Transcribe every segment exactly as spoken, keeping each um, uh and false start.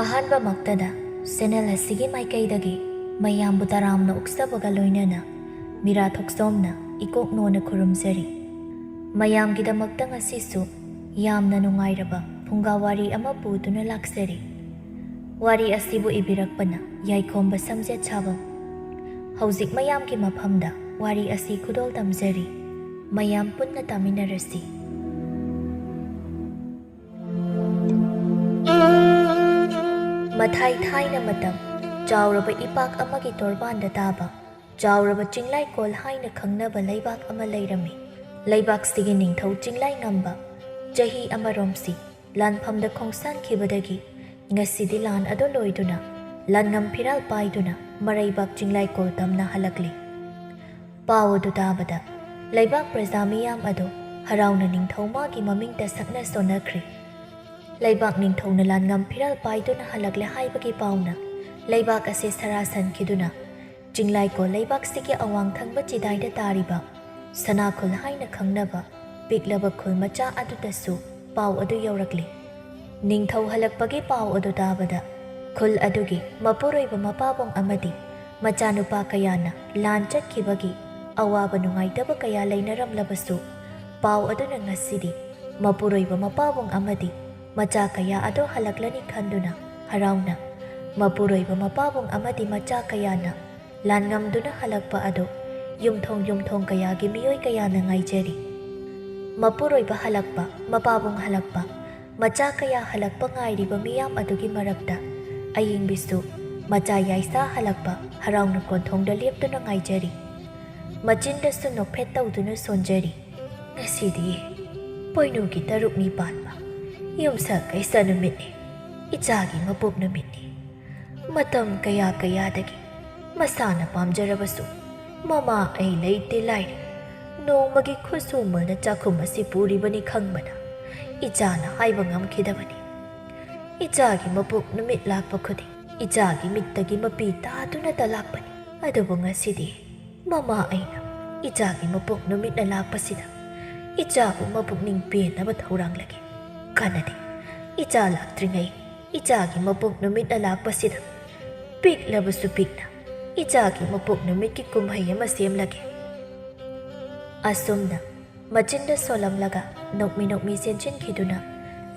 ꯑꯍꯥꯟꯕꯃꯛꯇꯗ channel ꯑꯁꯤꯒꯤ ꯃꯥꯏꯀꯩꯗꯒꯤ ꯃꯌꯥꯝꯕꯨ ꯇꯔꯥꯝꯅ ꯑꯣꯛꯆꯕꯒ ꯂꯣꯏꯅꯅ ꯃꯤꯔꯥ ꯊꯣꯛꯆꯣꯝꯅ ꯏꯀꯣꯛ ꯅꯣꯟꯅ ꯈꯨꯔꯨꯝꯖꯔꯤ꯫ ꯃꯌꯥꯝꯒꯤꯗꯃꯛꯇ ꯉꯁꯤꯁꯨ ꯌꯥꯝꯅ ꯅꯨꯡꯉꯥꯏꯔꯕ ꯐꯨꯡꯒꯥ ꯋꯥꯔꯤ ꯑꯃ ꯄꯨꯗꯨꯅ ꯂꯥꯛꯆꯔꯤ꯫ ꯋꯥꯔꯤ ꯑꯁꯤꯕꯨ ꯏꯕꯤꯔꯛꯄꯅ ꯌꯥꯏꯈꯣꯝꯕ ꯁꯝꯖꯦꯠ ꯁꯥꯕꯝ꯫ ꯍꯧꯖꯤꯛ ꯃꯌꯥꯝꯒꯤ ꯃꯐꯝꯗ ꯋꯥꯔꯤ ꯑꯁꯤ ꯈꯨꯗꯣꯜ ꯇꯝꯖꯔꯤ꯫ ꯃꯌꯥꯝ ꯄꯨꯟꯅ ꯇꯥꯃꯤꯟꯅꯔꯁꯤ꯫ ꯃꯊꯥꯏ ꯊꯥꯏꯅ ꯃꯇꯝ, ꯆꯥꯎꯔꯕ ꯏꯄꯥꯛ ꯑꯃꯒꯤ ꯇꯣꯔꯕꯥꯟꯗ ꯇꯥꯕ ꯆꯥꯎꯔꯕ ꯆꯤꯡꯂꯥꯏꯀꯣꯜ ꯍꯥꯏꯅ ꯈꯪꯅꯕ ꯂꯩꯕꯥꯛ ꯑꯃ ꯂꯩꯔꯝꯃꯤ꯫ ꯂꯩꯕꯥꯛꯁꯤꯒꯤ ꯅꯤꯡꯊꯧ ꯆꯤꯡꯂꯥꯏꯉꯝꯕ ꯆꯍꯤ ꯑꯃꯔꯣꯝꯁꯤ ꯂꯥꯟꯐꯝꯗ ꯈꯣꯡꯁꯥꯟꯈꯤꯕꯗꯒꯤ ꯉꯁꯤꯗꯤ ꯂꯥꯟ ꯑꯗꯨ ꯂꯣꯏꯗꯨꯅ ꯂꯥꯟꯉꯝ ꯐꯤꯔꯥꯜ ꯄꯥꯏꯗꯨꯅ ꯃꯔꯩꯕꯥꯛ ꯆꯤꯡꯂꯥꯏꯀꯣꯜ ꯇꯝꯅ ꯍꯜꯂꯛꯂꯤ꯫ ꯄꯥꯎ ꯑꯗꯨ ꯇꯥꯕꯗ ꯂꯩꯕꯥꯛ ꯄ꯭ꯔꯖꯥ ꯃꯤꯌꯥꯝ ꯑꯗꯨ ꯍꯔꯥꯎꯅ ꯅꯤꯡꯊꯧ ꯃꯥꯒꯤ ꯃꯃꯤꯡꯇ ꯁꯛꯅ ꯁꯣꯟꯅꯈ꯭ꯔꯤ꯫ ꯂꯩꯕꯥꯛ ꯅꯤꯡꯊꯧꯅ ꯂꯥꯟꯉꯝ ꯐꯤꯔꯥꯜ ꯄꯥꯏꯗꯨꯅ ꯍꯜꯂꯛꯂꯦ ꯍꯥꯏꯕꯒꯤ ꯄꯥꯎꯅ ꯂꯩꯕꯥꯛ ꯑꯁꯤ ꯁꯔꯥ ꯁꯟꯈꯤꯗꯨꯅ ꯆꯤꯡꯂꯥꯏꯀꯣꯜ ꯂꯩꯕꯥꯛꯁꯤꯒꯤ ꯑꯋꯥꯡ ꯊꯪꯕ ꯆꯤꯗꯥꯏꯗ ꯇꯥꯔꯤꯕ ꯁꯅꯥꯈꯨꯜ ꯍꯥꯏꯅ ꯈꯪꯅꯕ ꯄꯤꯛꯂꯕ ꯈꯨꯜ ꯃꯆꯥ ꯑꯗꯨꯗꯁꯨ ꯄꯥꯎ ꯑꯗꯨ ꯌꯧꯔꯛꯂꯤ꯫ ꯅꯤꯡꯊꯧ ꯍꯜꯂꯛꯄꯒꯤ ꯄꯥꯎ ꯑꯗꯨ ꯇꯥꯕꯗ ꯈꯨꯜ ꯑꯗꯨꯒꯤ ꯃꯄꯨꯔꯣꯏꯕ ꯃꯄꯥꯕꯨꯡ ꯑꯃꯗꯤ ꯃꯆꯥꯅꯨꯄꯥ ꯀꯌꯥꯅ ꯂꯥꯟ ꯆꯠꯈꯤꯕꯒꯤ ꯑꯋꯥꯕ ꯅꯨꯡꯉꯥꯏꯇꯕ ꯀꯌꯥ ꯂꯩꯅꯔꯝꯂꯕꯁꯨ, ꯄꯥꯎ ꯑꯗꯨꯅ ꯉꯁꯤꯗꯤ ꯃꯄꯨꯔꯣꯏꯕ ꯃꯄꯥꯕꯨꯡ ꯑꯃꯗꯤ ꯃꯆꯥ ꯀꯌꯥ ꯑꯗꯨ ꯍꯜꯂꯛꯂꯅꯤ ꯈꯟꯗꯨꯅ ꯍꯔꯥꯎꯅ ꯃꯄꯨꯔꯣꯏꯕ ꯃꯄꯥꯕꯨꯡ ꯑꯃꯗꯤ ꯃꯆꯥ ꯀꯌꯥꯅ ꯂꯥꯟꯉꯝꯗꯨꯅ ꯍꯜꯂꯛꯄ ꯑꯗꯨ ꯌꯨꯝꯊꯣꯡ ꯌꯨꯝꯊꯣꯡ ꯀꯌꯥꯒꯤ ꯃꯤꯑꯣꯏ ꯀꯌꯥꯅ ꯉꯥꯏꯖꯔꯤ꯫ ꯃꯄꯨꯔꯣꯏꯕ ꯍꯜꯂꯛꯄ, ꯃꯄꯥꯕꯨꯡ ꯍꯜꯂꯛꯄ, ꯃꯆꯥ ꯀꯌꯥ ꯍꯜꯂꯛꯄ ꯉꯥꯏꯔꯤꯕ ꯃꯤꯌꯥꯝ ꯑꯗꯨꯒꯤ ꯃꯔꯛꯇ ꯑꯌꯤꯡꯕꯤꯁꯨ ꯃꯆꯥ ꯌꯥꯏꯁꯥ ꯍꯜꯂꯛꯄ ꯍꯔꯥꯎꯅ ꯀꯣꯟꯊꯣꯡꯗ ꯂꯦꯞꯇꯨꯅ ꯉꯥꯏꯖꯔꯤ꯫ ꯃꯆꯤꯟꯗꯁꯨ ꯅꯣꯛꯐꯦꯠ ꯇꯧꯗꯨꯅ ꯁꯣꯟꯖꯔꯤ꯫ ꯉꯁꯤꯗꯤ ꯄꯣꯏꯅꯨꯒꯤ ꯇꯔꯨꯛꯅꯤ ꯄꯥꯟꯕ ꯌꯨꯝꯁꯀꯩꯁ ꯅꯨꯃꯤꯠꯅꯤ꯫ ꯏꯆꯥꯒꯤ ꯃꯄꯣꯛ ꯅꯨꯃꯤꯠꯅꯤ꯫ ꯃꯇꯝ ꯀꯌꯥ ꯀꯌꯥꯗꯒꯤ ꯃꯁꯥꯅ ꯄꯥꯝꯖꯔꯕꯁꯨ ꯃꯃꯥ ꯑꯩ ꯂꯩꯇꯦ ꯂꯥꯏꯔꯤ꯫ ꯅꯣꯡꯃꯒꯤ ꯈꯨꯠꯁꯨꯃꯜꯅ ꯆꯥꯛꯈꯨꯝ ꯑꯁꯤ ꯄꯨꯔꯤꯕꯅꯤ ꯈꯪꯕꯅ ꯏꯆꯥꯅ ꯍꯥꯏꯕ ꯉꯝꯈꯤꯗꯕꯅꯤ꯫ ꯏꯆꯥꯒꯤ ꯃꯄꯣꯛ ꯅꯨꯃꯤꯠ ꯂꯥꯛꯄ ꯈꯨꯗꯤꯡ ꯏꯆꯥꯒꯤ ꯃꯤꯠꯇꯒꯤ ꯃꯄꯤ ꯇꯥꯗꯨꯅꯇ ꯂꯥꯛꯄꯅꯤ꯫ ꯑꯗꯨꯕꯨ ꯉꯁꯤꯗꯤ ꯃꯃꯥ ꯑꯩꯅ ꯏꯆꯥꯒꯤ ꯃꯄꯣꯛ ꯅꯨꯃꯤꯠꯅ ꯂꯥꯛꯄꯁꯤꯗ ꯏꯆꯥꯕꯨ ꯃꯄꯨꯛꯅꯤꯡ ꯄꯦꯟꯅꯕ ꯊꯧꯔꯥꯡꯂꯒꯦ꯫ ꯀꯥꯟꯅꯗꯦ, ꯏꯆꯥ ꯂꯥꯛꯇ꯭ꯔꯤꯉꯩ ꯏꯆꯥꯒꯤ ꯃꯄꯣꯛ ꯅꯨꯃꯤꯠꯅ ꯂꯥꯛꯄꯁꯤꯗ ꯄꯤꯛꯂꯕꯁꯨ ꯄꯤꯛꯅ ꯏꯆꯥꯒꯤ ꯃꯄꯣꯛ ꯅꯨꯃꯤꯠꯀꯤ ꯀꯨꯝꯍꯩ ꯑꯃ ꯁꯦꯝꯂꯒꯦ꯫ ꯑꯁꯨꯝꯅ ꯃꯆꯤꯟꯗ ꯁꯣꯜꯂꯝꯂꯒ ꯅꯣꯛꯃꯤ ꯅꯣꯛꯃꯤ ꯆꯦꯟꯁꯤꯟꯈꯤꯗꯨꯅ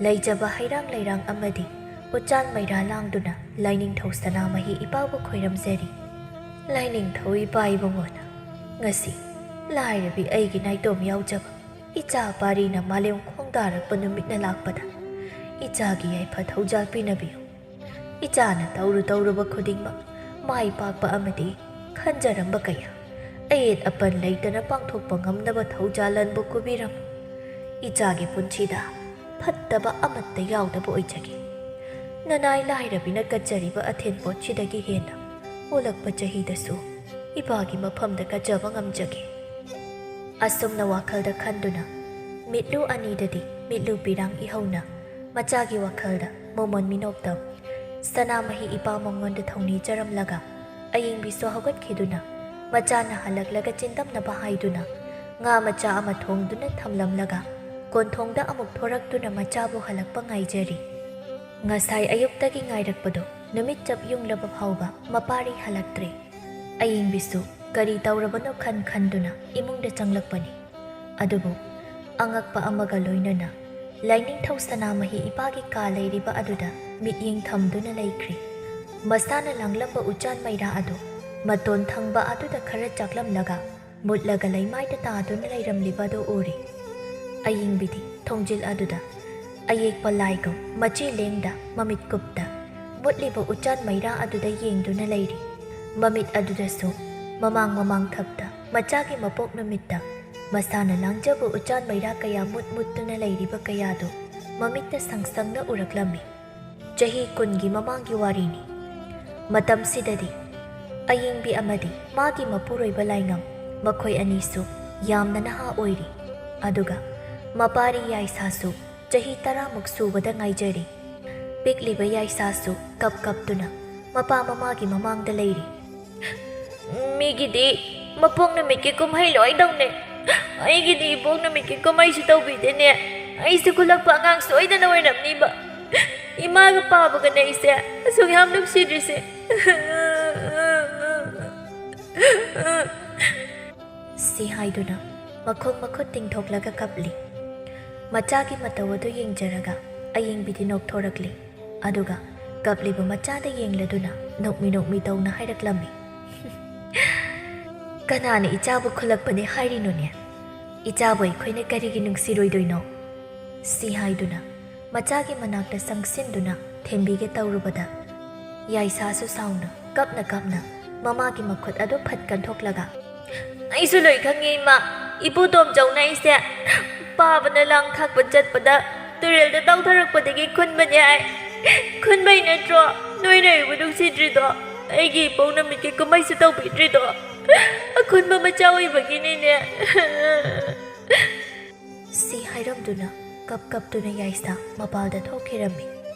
ꯂꯩꯖꯕ ꯍꯩꯔꯥꯡ ꯂꯩꯔꯥꯡ ꯑꯃꯗꯤ ꯎꯆꯥꯟ ꯃꯩꯔꯥ ꯂꯥꯡꯗꯨꯅ ꯂꯥꯏꯅꯤꯡꯊꯧ ꯁꯅꯥꯃꯍꯤ ꯏꯄꯥꯕꯨ ꯈꯣꯏꯔꯝꯖꯔꯤ꯫ ꯂꯥꯏꯅꯤꯡꯊꯧ ꯏꯄꯥ ꯏꯕꯨꯡꯉꯣꯅ ꯉꯁꯤ ꯂꯥꯏꯔꯕꯤ ꯑꯩꯒꯤ ꯅꯥꯏꯇꯣꯝ ꯌꯥꯎꯖꯕ ꯏꯆꯥ ꯄꯥꯔꯤꯅ ꯃꯥꯂꯦꯝ ꯈꯣꯡꯗꯥꯔꯛꯄ ꯅꯨꯃꯤꯠꯅ ꯂꯥꯛꯄꯗ ꯏꯆꯥꯒꯤ ꯌꯥꯏꯐ ꯊꯧꯖꯥꯜ ꯄꯤꯅꯕꯤꯌꯨ꯫ ꯏꯆꯥꯅ ꯇꯧꯔꯨ ꯇꯧꯔꯨꯕ ꯈꯨꯗꯤꯡꯃꯛ ꯃꯥꯏ ꯄꯥꯛꯄ ꯑꯃꯗꯤ ꯈꯟꯖꯔꯝꯕ ꯀꯌꯥ ꯑꯌꯦꯠ ꯑꯄꯟ ꯂꯩꯇꯅ ꯄꯥꯡꯊꯣꯛꯄ ꯉꯝꯅꯕ ꯊꯧꯖꯥꯜ ꯑꯟꯕꯨ ꯀꯨꯕꯤꯔꯝꯃꯨ꯫ ꯏꯆꯥꯒꯤ ꯄꯨꯟꯁꯤꯗ ꯐꯠꯇꯕ ꯑꯃꯠꯇ ꯌꯥꯎꯗꯕ ꯑꯣꯏꯖꯒꯦ꯫ ꯅꯅꯥꯏ ꯂꯥꯏꯔꯕꯤꯅ ꯀꯠꯆꯔꯤꯕ ꯑꯊꯦꯟ ꯄꯣꯠꯁꯤꯗꯒꯤ ꯍꯦꯟꯅ ꯑꯣꯜꯂꯛꯄ ꯆꯍꯤꯗꯁꯨ ꯏꯄꯥꯒꯤ ꯃꯐꯝꯗ ꯀꯠꯆꯕ ꯉꯝꯖꯒꯦ꯫ ꯑꯁꯨꯝꯅ ꯋꯥꯈꯜꯗ ꯈꯟꯗꯨꯅ ꯃꯤꯠꯂꯨ ꯑꯅꯤꯗꯗꯤ ꯃꯤꯠꯂꯨ ꯄꯤꯔꯥꯡ ꯏꯍꯧꯅ ꯃꯆꯥꯒꯤ ꯋꯥꯈꯜꯗ ꯃꯣꯃꯣꯟ ꯃꯤꯅꯣꯛꯇ ꯁꯅꯥꯃꯍꯤ ꯏꯄꯥ ꯃꯉꯣꯟꯗ ꯊꯧꯅꯤꯖꯔꯝꯂꯒ ꯑꯌꯤꯡꯕꯤꯁꯨ ꯍꯧꯒꯠꯈꯤꯗꯨꯅ ꯃꯆꯥꯅ ꯍꯜꯂꯛꯂꯒ ꯆꯤꯟꯗꯝꯅꯕ ꯍꯥꯏꯗꯨꯅ ꯉꯥ ꯃꯆꯥ ꯑꯃ ꯊꯣꯡꯗꯨꯅ ꯊꯝꯂꯝꯂꯒ ꯀꯣꯟꯊꯣꯡꯗ ꯑꯃꯨꯛ ꯊꯣꯔꯛꯇꯨꯅ ꯃꯆꯥꯕꯨ ꯍꯜꯂꯛꯄ ꯉꯥꯏꯖꯔꯤ꯫ ꯉꯁꯥꯏ ꯑꯌꯨꯛꯇꯒꯤ ꯉꯥꯏꯔꯛꯄꯗꯣ ꯅꯨꯃꯤꯠ ꯆꯞ ꯌꯨꯡꯂꯕ ꯐꯥꯎꯕ ꯃꯄꯥꯔꯤ ꯍꯜꯂꯛꯇ꯭ꯔꯦ꯫ ꯑꯌꯤꯡꯕꯤꯁꯨ ꯀꯔꯤ ꯇꯧꯔꯕꯅꯣ ꯈꯟ ꯈꯟꯗꯨꯅ ꯏꯃꯨꯡꯗ ꯆꯪꯂꯛꯄꯅꯤ꯫ ꯑꯗꯨꯕꯨ ꯑꯉꯛꯄ ꯑꯃꯒ ꯂꯣꯏꯅꯅ ꯂꯥꯏꯅꯤꯡꯊꯧ ꯁꯅꯥꯃꯍꯤ ꯏꯄꯥꯒꯤ ꯀꯥ ꯂꯩꯔꯤꯕ ꯑꯗꯨꯗ ꯃꯤꯠꯌꯦꯡ ꯊꯝꯗꯨꯅ ꯂꯩꯈ꯭ꯔꯤ꯫ ꯃꯁꯥꯅ ꯂꯥꯡꯂꯝꯕ ꯎꯆꯥꯟ ꯃꯩꯔꯥ ꯑꯗꯨ ꯃꯇꯣꯟ ꯊꯪꯕ ꯑꯗꯨꯗ ꯈꯔ ꯆꯥꯛꯂꯝꯂꯒ ꯃꯨꯠꯂꯒ ꯂꯩꯃꯥꯏꯗ ꯇꯥꯗꯨꯅ ꯂꯩꯔꯝꯂꯤꯕ ꯑꯗꯨ ꯎꯔꯤ꯫ ꯑꯌꯤꯡꯕꯤꯗꯤ ꯊꯣꯡꯖꯤꯜ ꯑꯗꯨꯗ ꯑꯌꯦꯛꯄ ꯂꯥꯏꯒꯨꯝ ꯃꯆꯤ ꯂꯦꯡꯗ ꯃꯃꯤꯠ ꯀꯨꯞꯇ ꯃꯨꯠꯂꯤꯕ ꯎꯆꯥꯟ ꯃꯩꯔꯥ ꯑꯗꯨꯗ ꯌꯦꯡꯗꯨꯅ ꯂꯩꯔꯤ꯫ ꯃꯃꯤꯠ ꯑꯗꯨꯗꯁꯨ ꯃꯃꯥꯡ ꯃꯃꯥꯡ ꯊꯛꯇ ꯃꯆꯥꯒꯤ ꯃꯄꯣꯛ ꯅꯨꯃꯤꯠꯇ ꯃꯁꯥꯅ ꯂꯥꯡꯖꯕ ꯎꯆꯥꯟ ꯃꯩꯔꯥ ꯀꯌꯥ ꯃꯨꯠ ꯃꯨꯠꯇꯨꯅ ꯂꯩꯔꯤꯕ ꯀꯌꯥꯗꯨ ꯃꯃꯤꯠꯇ ꯁꯪ ꯁꯪꯅ ꯎꯔꯛꯂꯝꯃꯤ꯫ ꯆꯍꯤ ꯀꯨꯟꯒꯤ ꯃꯃꯥꯡꯒꯤ ꯋꯥꯔꯤꯅꯤ꯫ ꯃꯇꯝꯁꯤꯗꯗꯤ ꯑꯌꯤꯡꯕꯤ ꯑꯃꯗꯤ ꯃꯥꯒꯤ ꯃꯄꯨꯔꯣꯏꯕ ꯂꯥꯏꯉꯝ ꯃꯈꯣꯏ ꯑꯅꯤꯁꯨ ꯌꯥꯝꯅ ꯅꯍꯥ ꯑꯣꯏꯔꯤ꯫ ꯑꯗꯨꯒ ꯃꯄꯥꯔꯤ ꯌꯥꯏꯁꯥꯁꯨ ꯆꯍꯤ ꯇꯔꯥꯃꯨꯛ ꯁꯨꯕꯗ ꯉꯥꯏꯖꯔꯤ꯫ ꯄꯤꯛꯂꯤꯕ ꯌꯥꯏꯁꯥꯁꯨ ꯀꯞ ꯀꯞꯇꯨꯅ ꯃꯄꯥ ꯃꯃꯥꯒꯤ ꯃꯃꯥꯡꯗ ꯂꯩꯔꯤ꯫ "ꯃꯤꯒꯤꯗꯤ ꯃꯄꯣꯛ ꯅꯨꯃꯤꯠꯀꯤ ꯀꯨꯝꯍꯩ ꯂꯣꯏ ꯇꯧꯅꯩ, ꯑꯩꯒꯤꯗꯤ ꯏꯄꯣꯛ ꯅꯨꯃꯤꯠꯀꯤ ꯀꯨꯝꯍꯩꯁꯨ ꯇꯧꯕꯤꯗꯦꯅꯦ꯫ ꯑꯩꯁꯨ ꯈꯨꯜꯂꯛꯄ ꯑꯉꯥꯡ ꯁꯣꯏꯗꯅ ꯑꯣꯏꯔꯝꯅꯤꯕ꯫ ꯏꯃꯥꯒ ꯄꯥꯕꯒꯅꯦ ꯑꯩꯁꯦ ꯑꯁꯨꯛ ꯌꯥꯝ ꯅꯨꯡꯁꯤꯗ꯭ꯔꯤꯁꯦ꯫ ꯁꯤ ꯍꯥꯏꯗꯨꯅ ꯃꯈꯣꯡ ꯃꯈꯨꯠ ꯇꯤꯡꯊꯣꯛꯂꯒ ꯀꯞꯂꯤ꯫ ꯃꯆꯥꯒꯤ ꯃꯇꯧ ꯑꯗꯨ ꯌꯦꯡꯖꯔꯒ ꯑꯌꯦꯡꯕꯤꯗꯤ ꯅꯣꯛꯊꯣꯔꯛꯂꯤ꯫ ꯑꯗꯨꯒ ꯀꯞꯂꯤꯕ ꯃꯆꯥꯗ ꯌꯦꯡꯂꯗꯨꯅ ꯅꯣꯛꯃꯤ ꯅꯣꯛꯃꯤ ꯇꯧꯅ ꯍꯥꯏꯔꯛꯂꯝꯃꯤ꯫ "ꯀꯅꯥꯅ ꯏꯆꯥꯕꯨ ꯈꯨꯜꯂꯛꯄꯅꯦ ꯍꯥꯏꯔꯤꯅꯣꯅꯦ? ꯏꯆꯥꯕꯨ ꯑꯩꯈꯣꯏꯅ ꯀꯔꯤꯒꯤ ꯅꯨꯡꯁꯤꯔꯣꯏꯗꯣꯏꯅꯣ?" ꯁꯤ ꯍꯥꯏꯗꯨꯅ ꯃꯆꯥꯒꯤ ꯃꯅꯥꯛꯇ ꯆꯪꯁꯤꯟꯗꯨꯅ ꯊꯦꯝꯕꯤꯒꯦ ꯇꯧꯔꯨꯕꯗ, ꯌꯥꯏꯁꯥꯁꯨ ꯁꯥꯎꯅ ꯀꯞꯅ ꯀꯞꯅ ꯃꯃꯥꯒꯤ ꯃꯈꯨꯠ ꯑꯗꯨ ꯐꯠ ꯀꯟꯊꯣꯛꯂꯒ, "ꯑꯩꯁꯨ ꯂꯣꯏ ꯈꯪꯉꯦ ꯏꯃꯥ꯫ ꯏꯄꯨ ꯇꯣꯝꯆꯧꯅ ꯑꯩꯁꯦ ꯄꯥꯕꯅ ꯂꯥꯡ ꯊꯥꯛꯄ ꯆꯠꯄꯗ ꯇꯨꯔꯦꯜꯗ ꯇꯥꯎꯊꯔꯛꯄꯗꯒꯤ ꯈꯨꯟꯕꯅꯦ ꯍꯥꯏ꯫ ꯈꯨꯟꯕꯩ ꯅꯠꯇ꯭ꯔꯣ ꯅꯣꯏꯅ ꯑꯩꯕꯨ ꯅꯨꯡꯁꯤꯗ꯭ꯔꯤꯗꯣ? ꯑꯩꯒꯤ ꯏꯄꯧ ꯅꯨꯃꯤꯠꯀꯤ ꯀꯨꯝꯍꯩꯁꯨ ꯇꯧꯕꯤꯗ꯭ꯔꯤꯗꯣ ꯑꯈꯨꯟꯕ ꯃꯆꯥ ꯑꯣꯏꯕꯒꯤꯅꯤꯅꯦ꯫" ꯁꯤ ꯍꯥꯏꯔꯝꯗꯨꯅ ꯀꯞ ꯀꯞꯇꯨꯅ ꯌꯥꯏꯁꯥ ꯃꯄꯥꯜꯗ ꯊꯣꯛꯈꯤꯔꯝꯃꯤ꯫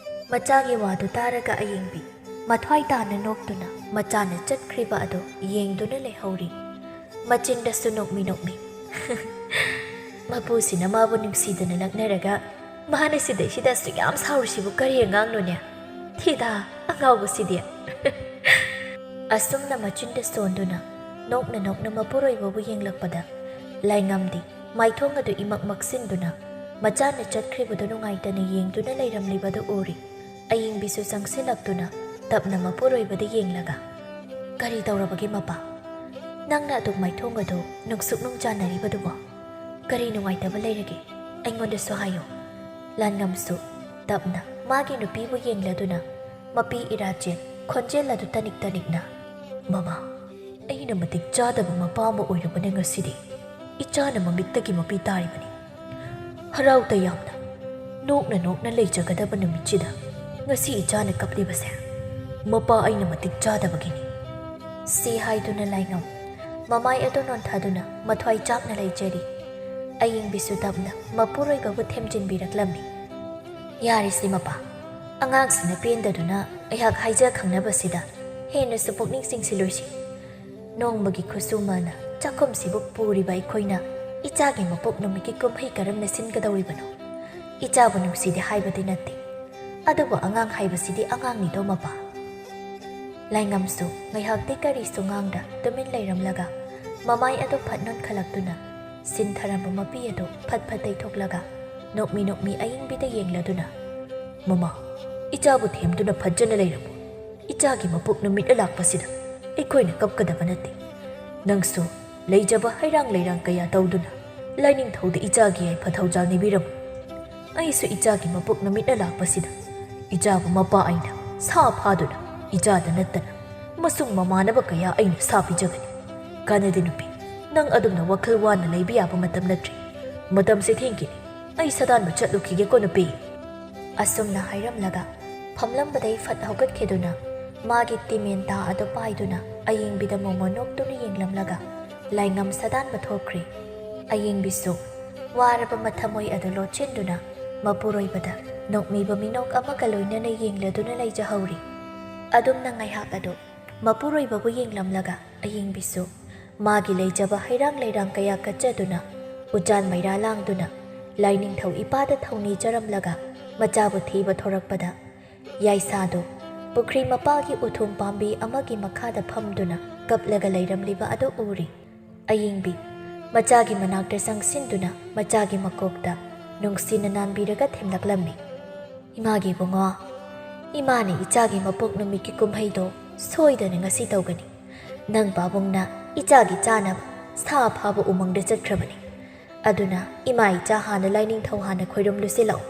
ꯃꯆꯥꯒꯤ ꯋꯥꯗꯨ ꯇꯥꯔꯒ ꯑꯌꯦꯡꯕꯤ ꯃꯊ꯭ꯋꯥꯏ ꯇꯥꯅ ꯅꯣꯛꯇꯨꯅ ꯃꯆꯥꯅ ꯆꯠꯈ꯭ꯔꯤꯕ ꯑꯗꯨ ꯌꯦꯡꯗꯨꯅ ꯂꯩꯍꯧꯔꯤ꯫ ꯃꯆꯤꯟꯗꯁꯨ ꯅꯣꯛꯃꯤ ꯅꯣꯛꯃꯤ, "ꯃꯄꯨꯁꯤꯅ ꯃꯥꯕꯨ ꯅꯨꯡꯁꯤꯗꯅ ꯂꯛꯅꯔꯒ ꯃꯥꯅ ꯁꯤꯗꯩꯁꯤꯗ ꯑꯁꯨꯛ ꯌꯥꯝ ꯁꯥꯎꯔꯤꯁꯤꯕꯨ ꯀꯔꯤ ꯑꯉꯥꯡꯅꯣꯅꯦ? ꯊꯤꯗꯥ ꯑꯉꯥꯎꯕꯁꯤꯗꯤ꯫" ꯑꯁꯨꯝꯅ ꯃꯆꯤꯟꯗ ꯁꯣꯟꯗꯨꯅ ꯅꯣꯛꯅ ꯅꯣꯛꯅ ꯃꯄꯨꯔꯣꯏꯕꯕꯨ ꯌꯦꯡꯂꯛꯄꯗ, ꯂꯥꯏꯉꯝꯗꯤ ꯃꯥꯏꯊꯣꯡ ꯑꯗꯨ ꯏꯃꯛ ꯃꯛꯁꯤꯟꯗꯨꯅ ꯃꯆꯥꯅ ꯆꯠꯈ꯭ꯔꯤꯕꯗꯨ ꯅꯨꯡꯉꯥꯏꯇꯅ ꯌꯦꯡꯗꯨꯅ ꯂꯩꯔꯝꯂꯤꯕꯗꯨ ꯎꯔꯤ꯫ ꯑꯌꯤꯡꯕꯤꯁꯨ ꯆꯪꯁꯤꯜꯂꯛꯇꯨꯅ ꯇꯞꯅ ꯃꯄꯨꯔꯣꯏꯕꯗ ꯌꯦꯡꯂꯒ, "ꯀꯔꯤ ꯇꯧꯔꯕꯒꯦ ꯃꯄꯥ? ꯅꯪꯅ ꯑꯗꯨꯛ ꯃꯥꯏꯊꯣꯡ ꯑꯗꯨ ꯅꯨꯡꯁꯨꯛ ꯅꯨꯡ ꯆꯥꯟꯅꯔꯤꯕꯗꯨꯕꯣ? ꯀꯔꯤ ꯅꯨꯡꯉꯥꯏꯇꯕ ꯂꯩꯔꯒꯦ? ꯑꯩꯉꯣꯟꯗꯁꯨ ꯍꯥꯏꯌꯨ꯫" ꯂꯥꯟꯉꯝꯁꯨ ꯇꯞꯅ ꯃꯥꯒꯤ ꯅꯨꯄꯤꯕꯨ ꯌꯦꯡꯂꯗꯨꯅ ꯃꯄꯤ ꯏꯔꯥꯆꯦꯜ ꯈꯣꯟꯖꯦꯜ ꯑꯗꯨ ꯇꯅꯤꯛ ꯇꯅꯤꯛꯅ, "ꯃꯃꯥ, ꯑꯩꯅ ꯃꯇꯤꯛ ꯆꯥꯗꯕ ꯃꯄꯥ ꯑꯃ ꯑꯣꯏꯔꯨꯕꯅ ꯉꯁꯤꯗꯤ ꯏꯆꯥꯅ ꯃꯃꯤꯠꯇꯒꯤ ꯃꯄꯤ ꯇꯥꯔꯤꯕꯅꯤ꯫ ꯍꯔꯥꯎ ꯇꯌꯥꯝꯅ ꯅꯣꯛꯅ ꯅꯣꯛꯅ ꯂꯩꯖꯒꯗꯕ ꯅꯨꯃꯤꯠꯁꯤꯗ ꯉꯁꯤ ꯏꯆꯥꯅ ꯀꯞꯂꯤꯕꯁꯦ ꯃꯄꯥ ꯑꯩꯅ ꯃꯇꯤꯛ ꯆꯥꯗꯕꯒꯤꯅꯤ꯫" ꯁꯤ ꯍꯥꯏꯗꯨꯅ ꯂꯥꯏꯉꯝ ꯃꯃꯥꯏ ꯑꯗꯨ ꯅꯣꯟꯊꯗꯨꯅ ꯃꯊ꯭ꯋꯥꯏ ꯆꯥꯛꯅ ꯂꯩꯖꯔꯤ꯫ ꯑꯌꯤꯡꯕꯤꯁꯨ ꯇꯞꯅ ꯃꯄꯨꯔꯣꯏꯕꯕꯨ ꯊꯦꯝꯖꯤꯟꯕꯤꯔꯛꯂꯝꯃꯤ꯫ "ꯌꯥꯔꯤꯁꯤ ꯃꯄꯥ, ꯑꯉꯥꯡꯁꯤꯅ ꯄꯦꯟꯗꯗꯨꯅ ꯑꯩꯍꯥꯛ ꯍꯥꯏꯖ ꯈꯪꯅꯕꯁꯤꯗ ꯍꯦꯟꯅꯁꯨ ꯄꯨꯛꯅꯤꯡ ꯆꯤꯡꯁꯤꯜꯂꯣꯏꯁꯤ꯫ ꯅꯣꯡꯃꯒꯤ ꯈꯨꯠꯁꯨꯃꯅ ꯆꯥꯛꯈꯨꯝꯁꯤꯕꯨ ꯄꯨꯔꯤꯕ ꯑꯩꯈꯣꯏꯅ ꯏꯆꯥꯒꯤ ꯃꯄꯣꯛ ꯅꯨꯃꯤꯠꯀꯤ ꯀꯨꯝꯍꯩ ꯀꯔꯝꯅ ꯁꯤꯟꯒꯗꯧꯔꯤꯕꯅꯣ? ꯏꯆꯥꯕꯨ ꯅꯨꯡꯁꯤꯗꯦ ꯍꯥꯏꯕꯗꯤ ꯅꯠꯇꯦ, ꯑꯗꯨꯕꯨ ꯑꯉꯥꯡ ꯍꯥꯏꯕꯁꯤꯗꯤ ꯑꯉꯥꯡꯅꯤꯗꯣ ꯃꯄꯥ꯫ ꯂꯥꯏꯉꯝꯁꯨ ꯉꯥꯏꯍꯥꯛꯇꯤ ꯀꯔꯤꯁꯨ ꯉꯥꯡꯗ ꯇꯨꯃꯤꯟ ꯂꯩꯔꯝꯂꯒ ꯃꯃꯥꯏ ꯑꯗꯨ ꯐꯠ ꯅꯣꯟꯈꯠꯂꯛꯇꯨꯅ ꯁꯤꯟꯊꯔꯝꯕ ꯃꯄꯤ ꯑꯗꯨ ꯐꯠ ꯐꯠ ꯇꯩꯊꯣꯛꯂꯒ ꯅꯣꯛꯃꯤ ꯅꯣꯛꯃꯤ ꯑꯌꯤꯡꯕꯤꯗ ꯌꯦꯡꯂꯗꯨꯅ, "ꯃꯃꯥ, ꯏꯆꯥꯕꯨ ꯊꯦꯝꯗꯨꯅ ꯐꯠꯖꯅ ꯂꯩꯔꯝꯃꯨ꯫ ꯏꯆꯥꯒꯤ ꯃꯄꯣꯛ ꯅꯨꯃꯤꯠꯅ ꯂꯥꯛꯄꯁꯤꯗ ꯑꯩꯈꯣꯏꯅ ꯀꯞꯀꯗꯕ ꯅꯠꯇꯦ꯫ ꯅꯪꯁꯨ ꯂꯩꯖꯕ ꯍꯩꯔꯥꯡ ꯂꯩꯔꯥꯡ ꯀꯌꯥ ꯇꯧꯗꯨꯅ ꯂꯥꯏꯅꯤꯡꯊꯧꯗ ꯏꯆꯥꯒꯤ ꯌꯥꯏꯐ ꯊꯧꯖꯥꯜ ꯅꯤꯕꯤꯔꯝꯃꯨ꯫ ꯑꯩꯁꯨ ꯏꯆꯥꯒꯤ ꯃꯄꯣꯛ ꯅꯨꯃꯤꯠꯅ ꯂꯥꯛꯄꯁꯤꯗ ꯏꯆꯥꯕꯨ ꯃꯄꯥ ꯑꯩꯅ ꯁꯥ ꯐꯥꯗꯨꯅ ꯏꯆꯥꯗ ꯅꯠꯇꯅ ꯃꯁꯨꯡ ꯃꯃꯥꯟꯅꯕ ꯀꯌꯥ ꯑꯩꯅ ꯁꯥ ꯄꯤꯖꯒꯅꯤ꯫ ꯀꯥꯟꯅꯗꯦ ꯅꯨꯄꯤ, ꯅꯪ ꯑꯗꯨꯝꯅ ꯋꯥꯈꯜ ꯋꯥꯅ ꯂꯩꯕ ꯌꯥꯕ ꯃꯇꯝ ꯅꯠꯇ꯭ꯔꯤ꯫ ꯃꯇꯝꯁꯦ ꯊꯦꯡꯈꯤꯅꯤ꯫ ꯑꯩ ꯁꯥꯗꯥꯟꯕ ꯆꯠꯂꯨꯈꯤꯒꯦꯀꯣ ꯅꯨꯄꯤ꯫" ꯑꯁꯨꯝꯅ ꯍꯥꯏꯔꯝꯂꯒ ꯐꯝꯂꯝꯕꯗꯩ ꯐꯠ ꯍꯧꯒꯠꯈꯤꯗꯨꯅ ꯃꯥꯒꯤ ꯇꯤꯃꯦꯟꯇꯥ ꯑꯗꯨ ꯄꯥꯏꯗꯨꯅ ꯑꯌꯦꯡꯕꯤꯗ ꯃꯣꯃꯣꯟ ꯅꯣꯛꯇꯨꯅ ꯌꯦꯡꯂꯝꯂꯒ ꯂꯥꯏꯉꯝ ꯁꯥꯗꯥꯟꯕ ꯊꯣꯛꯈ꯭ꯔꯦ꯫ ꯑꯌꯦꯡꯕꯤꯁꯨ ꯋꯥꯔꯕ ꯃꯊꯃꯣꯏ ꯑꯗꯨ ꯂꯣꯠꯁꯤꯟꯗꯨꯅ ꯃꯄꯨꯔꯣꯏꯕꯗ ꯅꯣꯛꯃꯤꯕ ꯃꯤꯅꯣꯛ ꯑꯃꯒ ꯂꯣꯏꯅꯅ ꯌꯦꯡꯂꯗꯨꯅ ꯂꯩꯖꯍꯧꯔꯤ꯫ ꯑꯗꯨꯝꯅ ꯉꯥꯏꯍꯥꯛ ꯑꯗꯨ ꯃꯄꯨꯔꯣꯏꯕꯕꯨ ꯌꯦꯡꯂꯝꯂꯒ ꯑꯌꯦꯡꯕꯤꯁꯨ ꯃꯥꯒꯤ ꯂꯩꯖꯕ ꯍꯩꯔꯥꯡ ꯂꯩꯔꯥꯡ ꯀꯌꯥ ꯀꯠꯆꯗꯨꯅ ꯎꯆꯥꯟ ꯃꯩꯔꯥ ꯂꯥꯡꯗꯨꯅ ꯂꯥꯏꯅꯤꯡꯊꯧ ꯏꯄꯥꯗ ꯊꯧꯅꯤꯖꯔꯝꯂꯒ ꯃꯆꯥꯕꯨ ꯊꯤꯕ ꯊꯣꯔꯛꯄꯗ ꯌꯥꯏꯁꯥꯗꯨ ꯄꯨꯈ꯭ꯔꯤ ꯃꯄꯥꯜꯒꯤ ꯎꯊꯨꯝ ꯄꯥꯝꯕꯤ ꯑꯃꯒꯤ ꯃꯈꯥꯗ ꯐꯝꯗꯨꯅ ꯀꯞꯂꯒ ꯂꯩꯔꯝꯂꯤꯕ ꯑꯗꯨ ꯎꯔꯤ꯫ ꯑꯌꯤꯡꯕꯤ ꯃꯆꯥꯒꯤ ꯃꯅꯥꯛꯇ ꯆꯪꯁꯤꯟꯗꯨꯅ ꯃꯆꯥꯒꯤ ꯃꯀꯣꯛꯇ ꯅꯨꯡꯁꯤꯅ ꯅꯥꯟꯕꯤꯔꯒ ꯊꯦꯝꯂꯛꯂꯝꯃꯤ꯫ "ꯏꯃꯥꯒꯤ ꯏꯕꯨꯡꯉꯣ, ꯏꯃꯥꯅ ꯏꯆꯥꯒꯤ ꯃꯄꯣꯛ ꯅꯨꯃꯤꯠꯀꯤ ꯀꯨꯝꯍꯩꯗꯣ ꯁꯣꯏꯗꯅ ꯉꯁꯤ ꯇꯧꯒꯅꯤ꯫ ꯅꯪ ꯄꯥꯕꯨꯡꯅ ꯏꯆꯥꯒꯤ ꯆꯥꯅꯕ ꯁꯥ ꯐꯥꯕ ꯎꯃꯪꯗ ꯆꯠꯈ꯭ꯔꯕꯅꯤ꯫ ꯑꯗꯨꯅ ꯏꯃꯥ ꯏꯆꯥ ꯍꯥꯟꯅ ꯂꯥꯏꯅꯤꯡꯊꯧ ꯍꯥꯟꯅ ꯈꯣꯏꯔꯝꯂꯨꯁꯤ ꯂꯥꯛꯎ꯫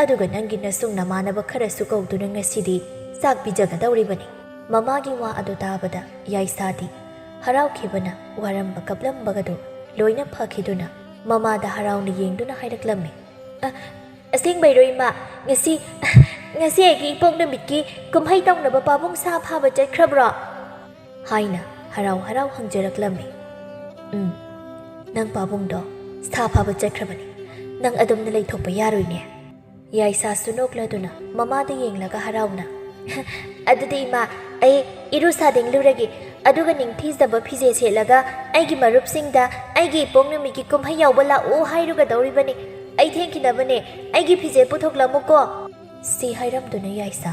ꯑꯗꯨꯒ ꯅꯪꯒꯤ ꯅꯁꯨꯡ ꯅꯃꯥꯟꯅꯕ ꯈꯔꯁꯨ ꯀꯧꯗꯨꯅ ꯉꯁꯤꯗꯤ ꯆꯥꯛ ꯄꯤꯖꯒꯗꯧꯔꯤꯕꯅꯤ꯫" ꯃꯃꯥꯒꯤ ꯋꯥ ꯑꯗꯨ ꯇꯥꯕꯗ ꯌꯥꯏꯁꯥꯗꯤ ꯍꯔꯥꯎꯈꯤꯕꯅ ꯋꯥꯔꯝꯕ ꯀꯞꯂꯝꯕꯒꯗꯨ ꯂꯣꯏꯅ ꯐꯈꯤꯗꯨꯅ ꯃꯃꯥꯗ ꯍꯔꯥꯎꯅ ꯌꯦꯡꯗꯨꯅ ꯍꯥꯏꯔꯛꯂꯝꯃꯤ꯫ "ꯑ, ꯑꯁꯦꯡꯕꯩꯔꯣ ꯏꯃꯥ? ꯉꯁꯤ, ꯉꯁꯤ ꯑꯩꯒꯤ ꯏꯄꯣꯛ ꯅꯨꯃꯤꯠꯀꯤ ꯀꯨꯝꯍꯩ ꯇꯧꯅꯕ ꯄꯥꯕꯨꯡ ꯁꯥ ꯐꯥꯕ ꯆꯠꯈ꯭ꯔꯕ꯭ꯔꯣ?" ꯍꯥꯏꯅ ꯍꯔꯥꯎ ꯍꯔꯥꯎ ꯍꯪꯖꯔꯛꯂꯝꯃꯤ꯫ "ꯎꯝ, ꯅꯪ ꯄꯥꯕꯨꯡꯗꯣ ꯁꯥ ꯐꯥꯕ ꯆꯠꯈ꯭ꯔꯕꯅꯤ꯫ ꯅꯪ ꯑꯗꯨꯝꯅ ꯂꯩꯊꯣꯛꯄ ꯌꯥꯔꯣꯏꯅꯦ꯫" ꯌꯥꯏꯁꯥꯁꯨ ꯅꯣꯛꯂꯗꯨꯅ ꯃꯃꯥꯗ ꯌꯦꯡꯂꯒ ꯍꯔꯥꯎꯅ, "ꯑꯗꯨꯗꯤ ꯏꯃꯥ, ꯑꯩ ꯏꯔꯨ ꯁꯥꯗꯤꯡꯂꯨꯔꯒꯦ, ꯑꯗꯨꯒ ꯅꯤꯡꯊꯤꯖꯕ ꯐꯤꯖꯦ ꯁꯦꯠꯂꯒ ꯑꯩꯒꯤ ꯃꯔꯨꯞꯁꯤꯡꯗ ꯑꯩꯒꯤ ꯏꯄꯣꯛ ꯅꯨꯃꯤꯠꯀꯤ ꯀꯨꯝꯍꯩ ꯌꯥꯎꯕ ꯂꯥꯛꯎ ꯍꯥꯏꯔꯨꯒꯗꯧꯔꯤꯕꯅꯤ꯫ ꯑꯩ ꯊꯦꯡꯈꯤꯅꯕꯅꯦ, ꯑꯩꯒꯤ ꯐꯤꯖꯦ ꯄꯨꯊꯣꯛꯂꯝꯃꯨꯀꯣ꯫" ꯁꯤ ꯍꯥꯏꯔꯝꯗꯨꯅ ꯌꯥꯏꯁꯥ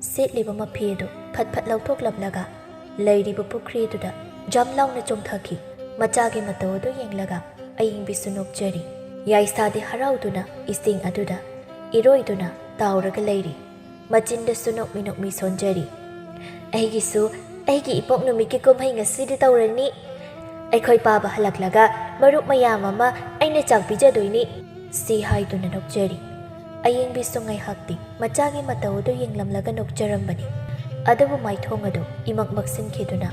ꯁꯦꯠꯂꯤꯕ ꯃꯐꯤ ꯑꯗꯨ ꯐꯠ ꯐꯠ ꯂꯧꯊꯣꯛꯂꯝꯂꯒ ꯂꯩꯔꯤꯕ ꯄꯨꯈ꯭ꯔꯤꯗꯨꯗ ꯖꯝ ꯂꯥꯎꯅ ꯆꯣꯡꯊꯈꯤ꯫ ꯃꯆꯥꯒꯤ ꯃꯇꯧ ꯑꯗꯨ ꯌꯦꯡꯂꯒ ꯑꯌꯤꯡꯕꯤꯁꯨ ꯅꯣꯛꯆꯔꯤ꯫ ꯌꯥꯏꯁꯥꯗꯤ ꯍꯔꯥꯎꯗꯨꯅ ꯏꯁꯤꯡ ꯑꯗꯨꯗ ꯏꯔꯣꯏꯗꯨꯅ ꯇꯥꯎꯔꯒ ꯂꯩꯔꯤ꯫ ꯃꯆꯤꯟꯗꯁꯨ ꯅꯣꯛꯃꯤ ꯅꯣꯛꯃꯤ ꯁꯣꯟꯖꯔꯤ꯫ "ꯑꯩꯒꯤꯁꯨ ꯑꯩꯒꯤ ꯏꯄꯣꯛ ꯅꯨꯃꯤꯠꯀꯤ ꯀꯨꯝꯍꯩ ꯉꯁꯤꯗꯤ ꯇꯧꯔꯅꯤ꯫ ꯑꯩꯈꯣꯏ ꯄꯥꯕ ꯍꯜꯂꯛꯂꯒ ꯃꯔꯨꯞ ꯃꯌꯥꯝ ꯑꯃ ꯑꯩꯅ ꯆꯥꯛ ꯄꯤꯖꯗꯣꯏꯅꯤ", ꯁꯤ ꯍꯥꯏꯗꯨꯅ ꯅꯣꯛꯆꯔꯤ꯫ ꯑꯌꯤꯡꯕꯤꯁꯨ ꯉꯥꯏꯍꯥꯛꯇꯤ ꯃꯆꯥꯒꯤ ꯃꯇꯧ ꯑꯗꯨ ꯌꯦꯡꯂꯝꯂꯒ ꯅꯣꯛꯆꯔꯝꯕꯅꯤ꯫ ꯑꯗꯨꯕꯨ ꯃꯥꯏꯊꯣꯡ ꯑꯗꯨ ꯏꯃꯛ ꯃꯛꯁꯤꯟꯈꯤꯗꯨꯅ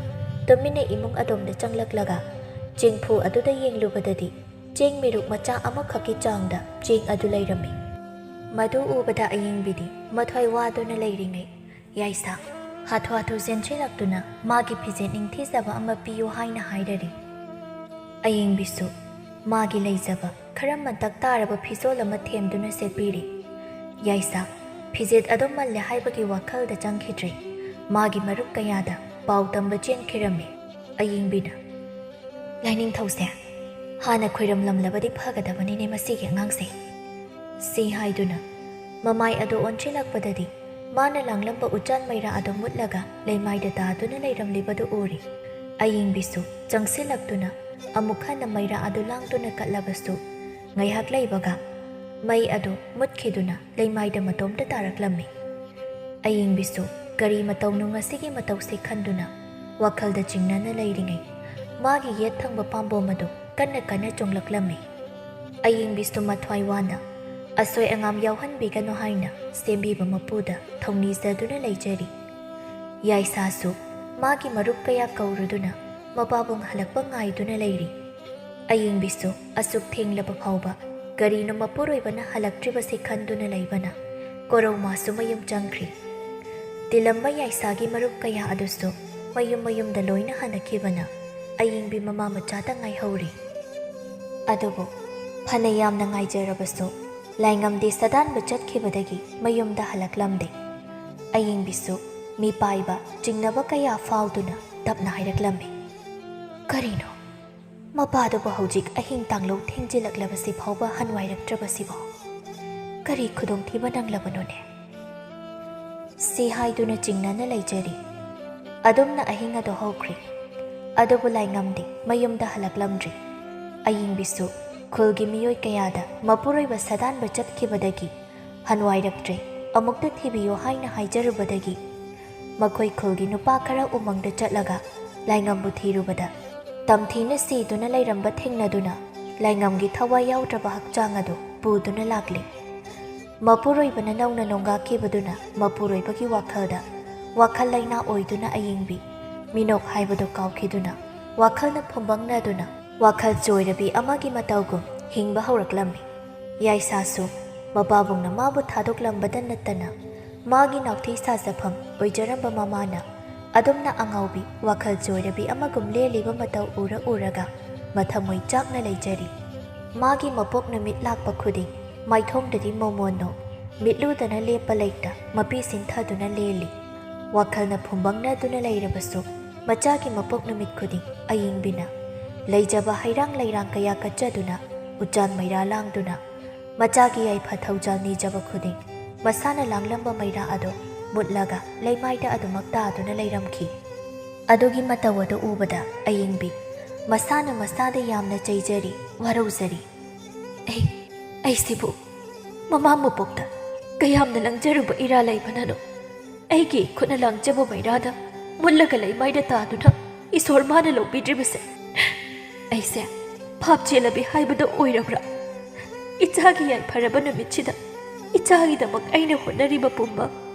ꯇꯨꯃꯤꯟꯅ ꯏꯃꯨꯡ ꯑꯗꯣꯝꯗ ꯆꯪꯂꯛꯂꯒ ꯆꯤꯡꯐꯨ ꯑꯗꯨꯗ ꯌꯦꯡꯂꯨꯕꯗꯗꯤ ꯆꯦꯡ ꯃꯤꯔꯨꯛ ꯃꯆꯥ ꯑꯃꯈꯛꯀꯤ ꯆꯥꯡꯗ ꯆꯦꯡ ꯑꯗꯨ ꯂꯩꯔꯝꯃꯤ꯫ ꯃꯗꯨ ꯎꯕꯗ ꯑꯌꯤꯡꯕꯤꯗꯤ ꯃꯊ꯭ꯋꯥꯏ ꯋꯥꯗꯨꯅ ꯂꯩꯔꯤꯉꯩ ꯌꯥꯏꯁꯥ ꯍꯥꯊꯨ ꯍꯥꯊꯨ ꯆꯦꯟꯁꯤꯜꯂꯛꯇꯨꯅ ꯃꯥꯒꯤ ꯐꯤꯖꯦꯠ ꯅꯤꯡꯊꯤꯖꯕ ꯑꯃ ꯄꯤꯌꯨ ꯍꯥꯏꯅ ꯍꯥꯏꯔꯔꯤ꯫ ꯑꯌꯤꯡꯕꯤꯁꯨ ꯃꯥꯒꯤ ꯂꯩꯖꯕ ꯈꯔ ꯃꯟꯇꯛ ꯇꯥꯔꯕ ꯐꯤꯖꯣꯜ ꯑꯃ ꯊꯦꯝꯗꯨꯅ ꯁꯦꯠꯄꯤꯔꯤ꯫ ꯌꯥꯏꯁꯥ ꯐꯤꯖꯦꯠ ꯑꯗꯨ ꯃꯜꯂꯦ ꯍꯥꯏꯕꯒꯤ ꯋꯥꯈꯜꯗ ꯆꯪꯈꯤꯗ꯭ꯔꯦ꯫ ꯃꯥꯒꯤ ꯃꯔꯨꯞ ꯀꯌꯥꯗ ꯄꯥꯎ ꯇꯝꯕ ꯆꯦꯟꯈꯤꯔꯝꯃꯤ꯫ ꯑꯌꯤꯡꯕꯤꯅ, "ꯂꯥꯏꯅꯤꯡꯊꯧꯁꯦ ꯍꯥꯟꯅ ꯈꯣꯏꯔꯝꯂꯝꯂꯕꯗꯤ ꯐꯒꯗꯕꯅꯤꯅꯦ ꯃꯁꯤꯒꯤ ꯑꯉꯥꯡꯁꯦ", ꯁꯤ ꯍꯥꯏꯗꯨꯅ ꯃꯃꯥꯏ ꯑꯗꯨ ꯑꯣꯟꯁꯤꯜꯂꯛꯄꯗꯗꯤ ꯃꯥꯅ ꯂꯥꯡꯂꯝꯕ ꯎꯆꯥꯟ ꯃꯩꯔꯥ ꯑꯗꯨ ꯃꯨꯠꯂꯒ ꯂꯩꯃꯥꯏꯗ ꯇꯥꯗꯨꯅ ꯂꯩꯔꯝꯂꯤꯕꯗꯨ ꯎꯔꯤ꯫ ꯑꯌꯤꯡꯕꯤꯁꯨ ꯆꯪꯁꯤꯜꯂꯛꯇꯨꯅ ꯑꯃꯨꯛ ꯍꯟꯅ ꯃꯩꯔꯥ ꯑꯗꯨ ꯂꯥꯡꯗꯨꯅ ꯀꯠꯂꯕꯁꯨ ꯉꯥꯏꯍꯥꯛ ꯂꯩꯕꯒ ꯃꯩ ꯑꯗꯨ ꯃꯨꯠꯈꯤꯗꯨꯅ ꯂꯩꯃꯥꯏꯗ ꯃꯇꯣꯝꯇ ꯇꯥꯔꯛꯂꯝꯃꯤ꯫ ꯑꯌꯤꯡꯕꯤꯁꯨ ꯀꯔꯤ ꯃꯇꯧꯅꯣ ꯉꯁꯤꯒꯤ ꯃꯇꯧꯁꯦ ꯈꯟꯗꯨꯅ ꯋꯥꯈꯜꯗ ꯆꯤꯡꯅꯅ ꯂꯩꯔꯤꯉꯩ ꯃꯥꯒꯤ ꯌꯦꯠ ꯊꯪꯕ ꯄꯥꯝꯕꯣꯝ ꯑꯗꯨ ꯀꯟꯅ ꯀꯟꯅ ꯆꯣꯡꯂꯛꯂꯝꯃꯤ꯫ ꯑꯌꯤꯡꯕꯤꯁꯨ ꯃꯊ꯭ꯋꯥꯏ ꯋꯥꯅ ꯑꯁꯣꯏ ꯑꯉꯥꯝ ꯌꯥꯎꯍꯟꯕꯤꯒꯅꯨ ꯍꯥꯏꯅ ꯁꯦꯝꯕꯤꯕ ꯃꯄꯨꯗ ꯊꯧꯅꯤꯖꯗꯨꯅ ꯂꯩꯖꯔꯤ꯫ ꯌꯥꯏꯁꯥꯁꯨ ꯃꯥꯒꯤ ꯃꯔꯨꯞ ꯀꯌꯥ ꯀꯧꯔꯨꯗꯨꯅ ꯃꯄꯥꯕꯨꯡ ꯍꯜꯂꯛꯄ ꯉꯥꯏꯗꯨꯅ ꯂꯩꯔꯤ꯫ ꯑꯌꯤꯡꯕꯤꯁꯨ ꯑꯁꯨꯛ ꯊꯦꯡꯂꯕ ꯐꯥꯎꯕ ꯀꯔꯤꯅꯣ ꯃꯄꯨꯔꯣꯏꯕꯅ ꯍꯜꯂꯛꯇ꯭ꯔꯤꯕꯁꯤ ꯈꯟꯗꯨꯅ ꯂꯩꯕꯅ ꯀꯣꯔꯧꯃꯥꯁꯨ ꯃꯌꯨꯝ ꯆꯪꯈ꯭ꯔꯤ꯫ ꯇꯤꯂꯝꯕ ꯌꯥꯏꯁꯥꯒꯤ ꯃꯔꯨꯞ ꯀꯌꯥ ꯑꯗꯨꯁꯨ ꯃꯌꯨꯝ ꯃꯌꯨꯝꯗ ꯂꯣꯏꯅ ꯍꯟꯅꯈꯤꯕꯅ ꯑꯌꯤꯡꯕꯤ ꯃꯃꯥ ꯃꯆꯥꯇ ꯉꯥꯏꯍꯧꯔꯤ꯫ ꯑꯗꯨꯕꯨ ꯐꯅ ꯌꯥꯝꯅ ꯉꯥꯏꯖꯔꯕꯁꯨ ꯂꯥꯏꯉꯝꯗꯤ ꯁꯗꯥꯟꯕ ꯆꯠꯈꯤꯕꯗꯒꯤ ꯃꯌꯨꯝꯗ ꯍꯜꯂꯛꯂꯝꯗꯦ꯫ ꯑꯌꯤꯡꯕꯤꯁꯨ ꯃꯤꯄꯥꯏꯕ ꯆꯤꯡꯅꯕ ꯀꯌꯥ ꯐꯥꯎꯗꯨꯅ ꯇꯞꯅ ꯍꯥꯏꯔꯛꯂꯝꯃꯤ, "ꯀꯔꯤꯅꯣ? ꯃꯄꯥꯗꯨꯕꯨ ꯍꯧꯖꯤꯛ ꯑꯍꯤꯡ ꯇꯥꯡꯂꯧ ꯊꯦꯡꯖꯤꯜꯂꯛꯂꯕꯁꯤ ꯐꯥꯎꯕ ꯍꯟꯋꯥꯏꯔꯛꯇ꯭ꯔꯕꯁꯤꯕꯣ? ꯀꯔꯤ ꯈꯨꯗꯣꯡꯊꯤꯕ ꯅꯪꯂꯕꯅꯣꯅꯦ?" ꯁꯤ ꯍꯥꯏꯗꯨꯅ ꯆꯤꯡꯅꯅ ꯂꯩꯖꯔꯤ꯫ ꯑꯗꯨꯝꯅ ꯑꯍꯤꯡ ꯑꯗꯨ ꯍꯧꯈ꯭ꯔꯦ꯫ ꯑꯗꯨꯕꯨ ꯂꯥꯏꯉꯝꯗꯤ ꯃꯌꯨꯝꯗ ꯍꯜꯂꯛꯂꯝꯗ꯭ꯔꯤ꯫ ꯑꯌꯤꯡꯕꯤꯁꯨ ꯈꯨꯜꯒꯤ ꯃꯤꯑꯣꯏ ꯀꯌꯥꯗ ꯃꯄꯨꯔꯣꯏꯕ ꯁꯥꯗꯥꯟꯕ ꯆꯠꯈꯤꯕꯗꯒꯤ ꯍꯟꯋꯥꯏꯔꯛꯇ꯭ꯔꯦ, ꯑꯃꯨꯛꯇ ꯊꯤꯕꯤꯌꯨ ꯍꯥꯏꯅ ꯍꯥꯏꯖꯔꯨꯕꯗꯒꯤ ꯃꯈꯣꯏ ꯈꯨꯜꯒꯤ ꯅꯨꯄꯥ ꯈꯔ ꯎꯃꯪꯗ ꯆꯠꯂꯒ ꯂꯥꯏꯉꯝꯕꯨ ꯊꯤꯔꯨꯕꯗ ꯇꯝꯊꯤꯅ ꯁꯤꯗꯨꯅ ꯂꯩꯔꯝꯕ ꯊꯦꯡꯅꯗꯨꯅ ꯂꯥꯏꯉꯝꯒꯤ ꯊꯋꯥꯏ ꯌꯥꯎꯗ꯭ꯔꯕ ꯍꯛꯆꯥꯡ ꯑꯗꯨ ꯄꯨꯗꯨꯅ ꯂꯥꯛꯂꯤ꯫ ꯃꯄꯨꯔꯣꯏꯕꯅ ꯅꯧꯅ ꯅꯣꯡꯒꯥꯈꯤꯕꯗꯨꯅ ꯃꯄꯨꯔꯣꯏꯕꯒꯤ ꯋꯥꯈꯜꯗ ꯋꯥꯈꯜ ꯂꯩꯅꯥ ꯑꯣꯏꯗꯨꯅ ꯑꯌꯤꯡꯕꯤ ꯃꯤꯅꯣꯛ ꯍꯥꯏꯕꯗꯨ ꯀꯥꯎꯈꯤꯗꯨꯅ ꯋꯥꯈꯜꯅ ꯐꯨꯝꯕꯪꯅꯗꯨꯅ ꯋꯥꯈꯜ ꯆꯣꯏꯔꯕꯤ ꯑꯃꯒꯤ ꯃꯇꯧꯒꯨꯝ ꯍꯤꯡꯕ ꯍꯧꯔꯛꯂꯝꯃꯤ꯫ ꯌꯥꯏꯁꯥꯁꯨ ꯃꯄꯥꯕꯨꯡꯅ ꯃꯥꯕꯨ ꯊꯥꯗꯣꯛꯂꯝꯕꯗ ꯅꯠꯇꯅ ꯃꯥꯒꯤ ꯅꯥꯎꯊꯤ ꯁꯥꯖꯐꯝ ꯑꯣꯏꯖꯔꯝꯕ ꯃꯃꯥꯅ ꯑꯗꯨꯝꯅ ꯑꯉꯥꯎꯕꯤ ꯋꯥꯈꯜ ꯆꯣꯏꯔꯕꯤ ꯑꯃꯒꯨꯝ ꯂꯦꯜꯂꯤꯕ ꯃꯇꯧ ꯎꯔ ꯎꯔꯒ ꯃꯊꯃꯣꯏ ꯆꯥꯛꯅ ꯂꯩꯖꯔꯤ꯫ ꯃꯥꯒꯤ ꯃꯄꯣꯛ ꯅꯨꯃꯤꯠ ꯂꯥꯛꯄ ꯈꯨꯗꯤꯡ ꯃꯥꯏꯊꯣꯡꯗꯗꯤ ꯃꯣꯃꯣꯟꯅꯣ ꯃꯤꯠꯂꯨꯗꯅ ꯂꯦꯞꯄ ꯂꯩꯇ ꯃꯄꯤ ꯁꯤꯟꯊꯗꯨꯅ ꯂꯦꯜꯂꯤ꯫ ꯋꯥꯈꯜꯅ ꯐꯨꯝꯕꯪꯅꯗꯨꯅ ꯂꯩꯔꯕꯁꯨ ꯃꯆꯥꯒꯤ ꯃꯄꯣꯛ ꯅꯨꯃꯤꯠ ꯈꯨꯗꯤꯡ ꯑꯌꯤꯡꯕꯤꯅ ꯂꯩꯖꯕ ꯍꯩꯔꯥꯡ ꯂꯩꯔꯥꯡ ꯀꯌꯥ ꯀꯠꯆꯗꯨꯅ ꯎꯆꯥꯟ ꯃꯩꯔꯥ ꯂꯥꯡꯗꯨꯅ ꯃꯆꯥꯒꯤ ꯌꯥꯏꯐ ꯊꯧꯖꯥꯜ ꯅꯤꯖꯕ ꯈꯨꯗꯤꯡ ꯃꯁꯥꯅ ꯂꯥꯡꯂꯝꯕ ꯃꯩꯔꯥ ꯑꯗꯨ ꯃꯨꯠꯂꯒ ꯂꯩꯃꯥꯏꯗ ꯑꯗꯨꯃꯛ ꯇꯥꯗꯨꯅ ꯂꯩꯔꯝꯈꯤ꯫ ꯑꯗꯨꯒꯤ ꯃꯇꯧ ꯑꯗꯨ ꯎꯕꯗ ꯑꯌꯤꯡꯕꯤ ꯃꯁꯥꯅ ꯃꯁꯥꯗ ꯌꯥꯝꯅ ꯆꯩꯖꯔꯤ, ꯋꯥꯔꯧꯖꯔꯤ꯫ ꯑꯩ, ꯑꯩꯁꯤꯕꯨ ꯃꯃꯥ ꯃꯄꯣꯛꯇ ꯀꯌꯥꯝꯅ ꯂꯪꯖꯔꯨꯕ ꯏꯔꯥ ꯂꯩꯕꯅꯅꯣ? ꯑꯩꯒꯤ ꯈꯨꯠꯅ ꯂꯥꯡꯖꯕ ꯃꯩꯔꯥꯗ ꯃꯨꯠꯂꯒ ꯂꯩꯃꯥꯏꯗ ꯇꯥꯗꯨꯅ ꯏꯁꯣꯔ ꯃꯥꯅ ꯂꯧꯕꯤꯗ꯭ꯔꯤꯕꯁꯦ꯫ ꯑꯩꯁꯦ ꯐꯥꯞ ꯆꯦꯜꯂꯕꯤ ꯍꯥꯏꯕꯗꯣ ꯑꯣꯏꯔꯕ꯭ꯔꯥ? ꯏꯆꯥꯒꯤ ꯌꯥꯏꯐꯔꯕ ꯅꯨꯃꯤꯠꯁꯤꯗ ꯏꯆꯥꯒꯤꯗꯃꯛ ꯑꯩꯅ ꯍꯣꯠꯅꯔꯤꯕ ꯄꯨꯝꯕ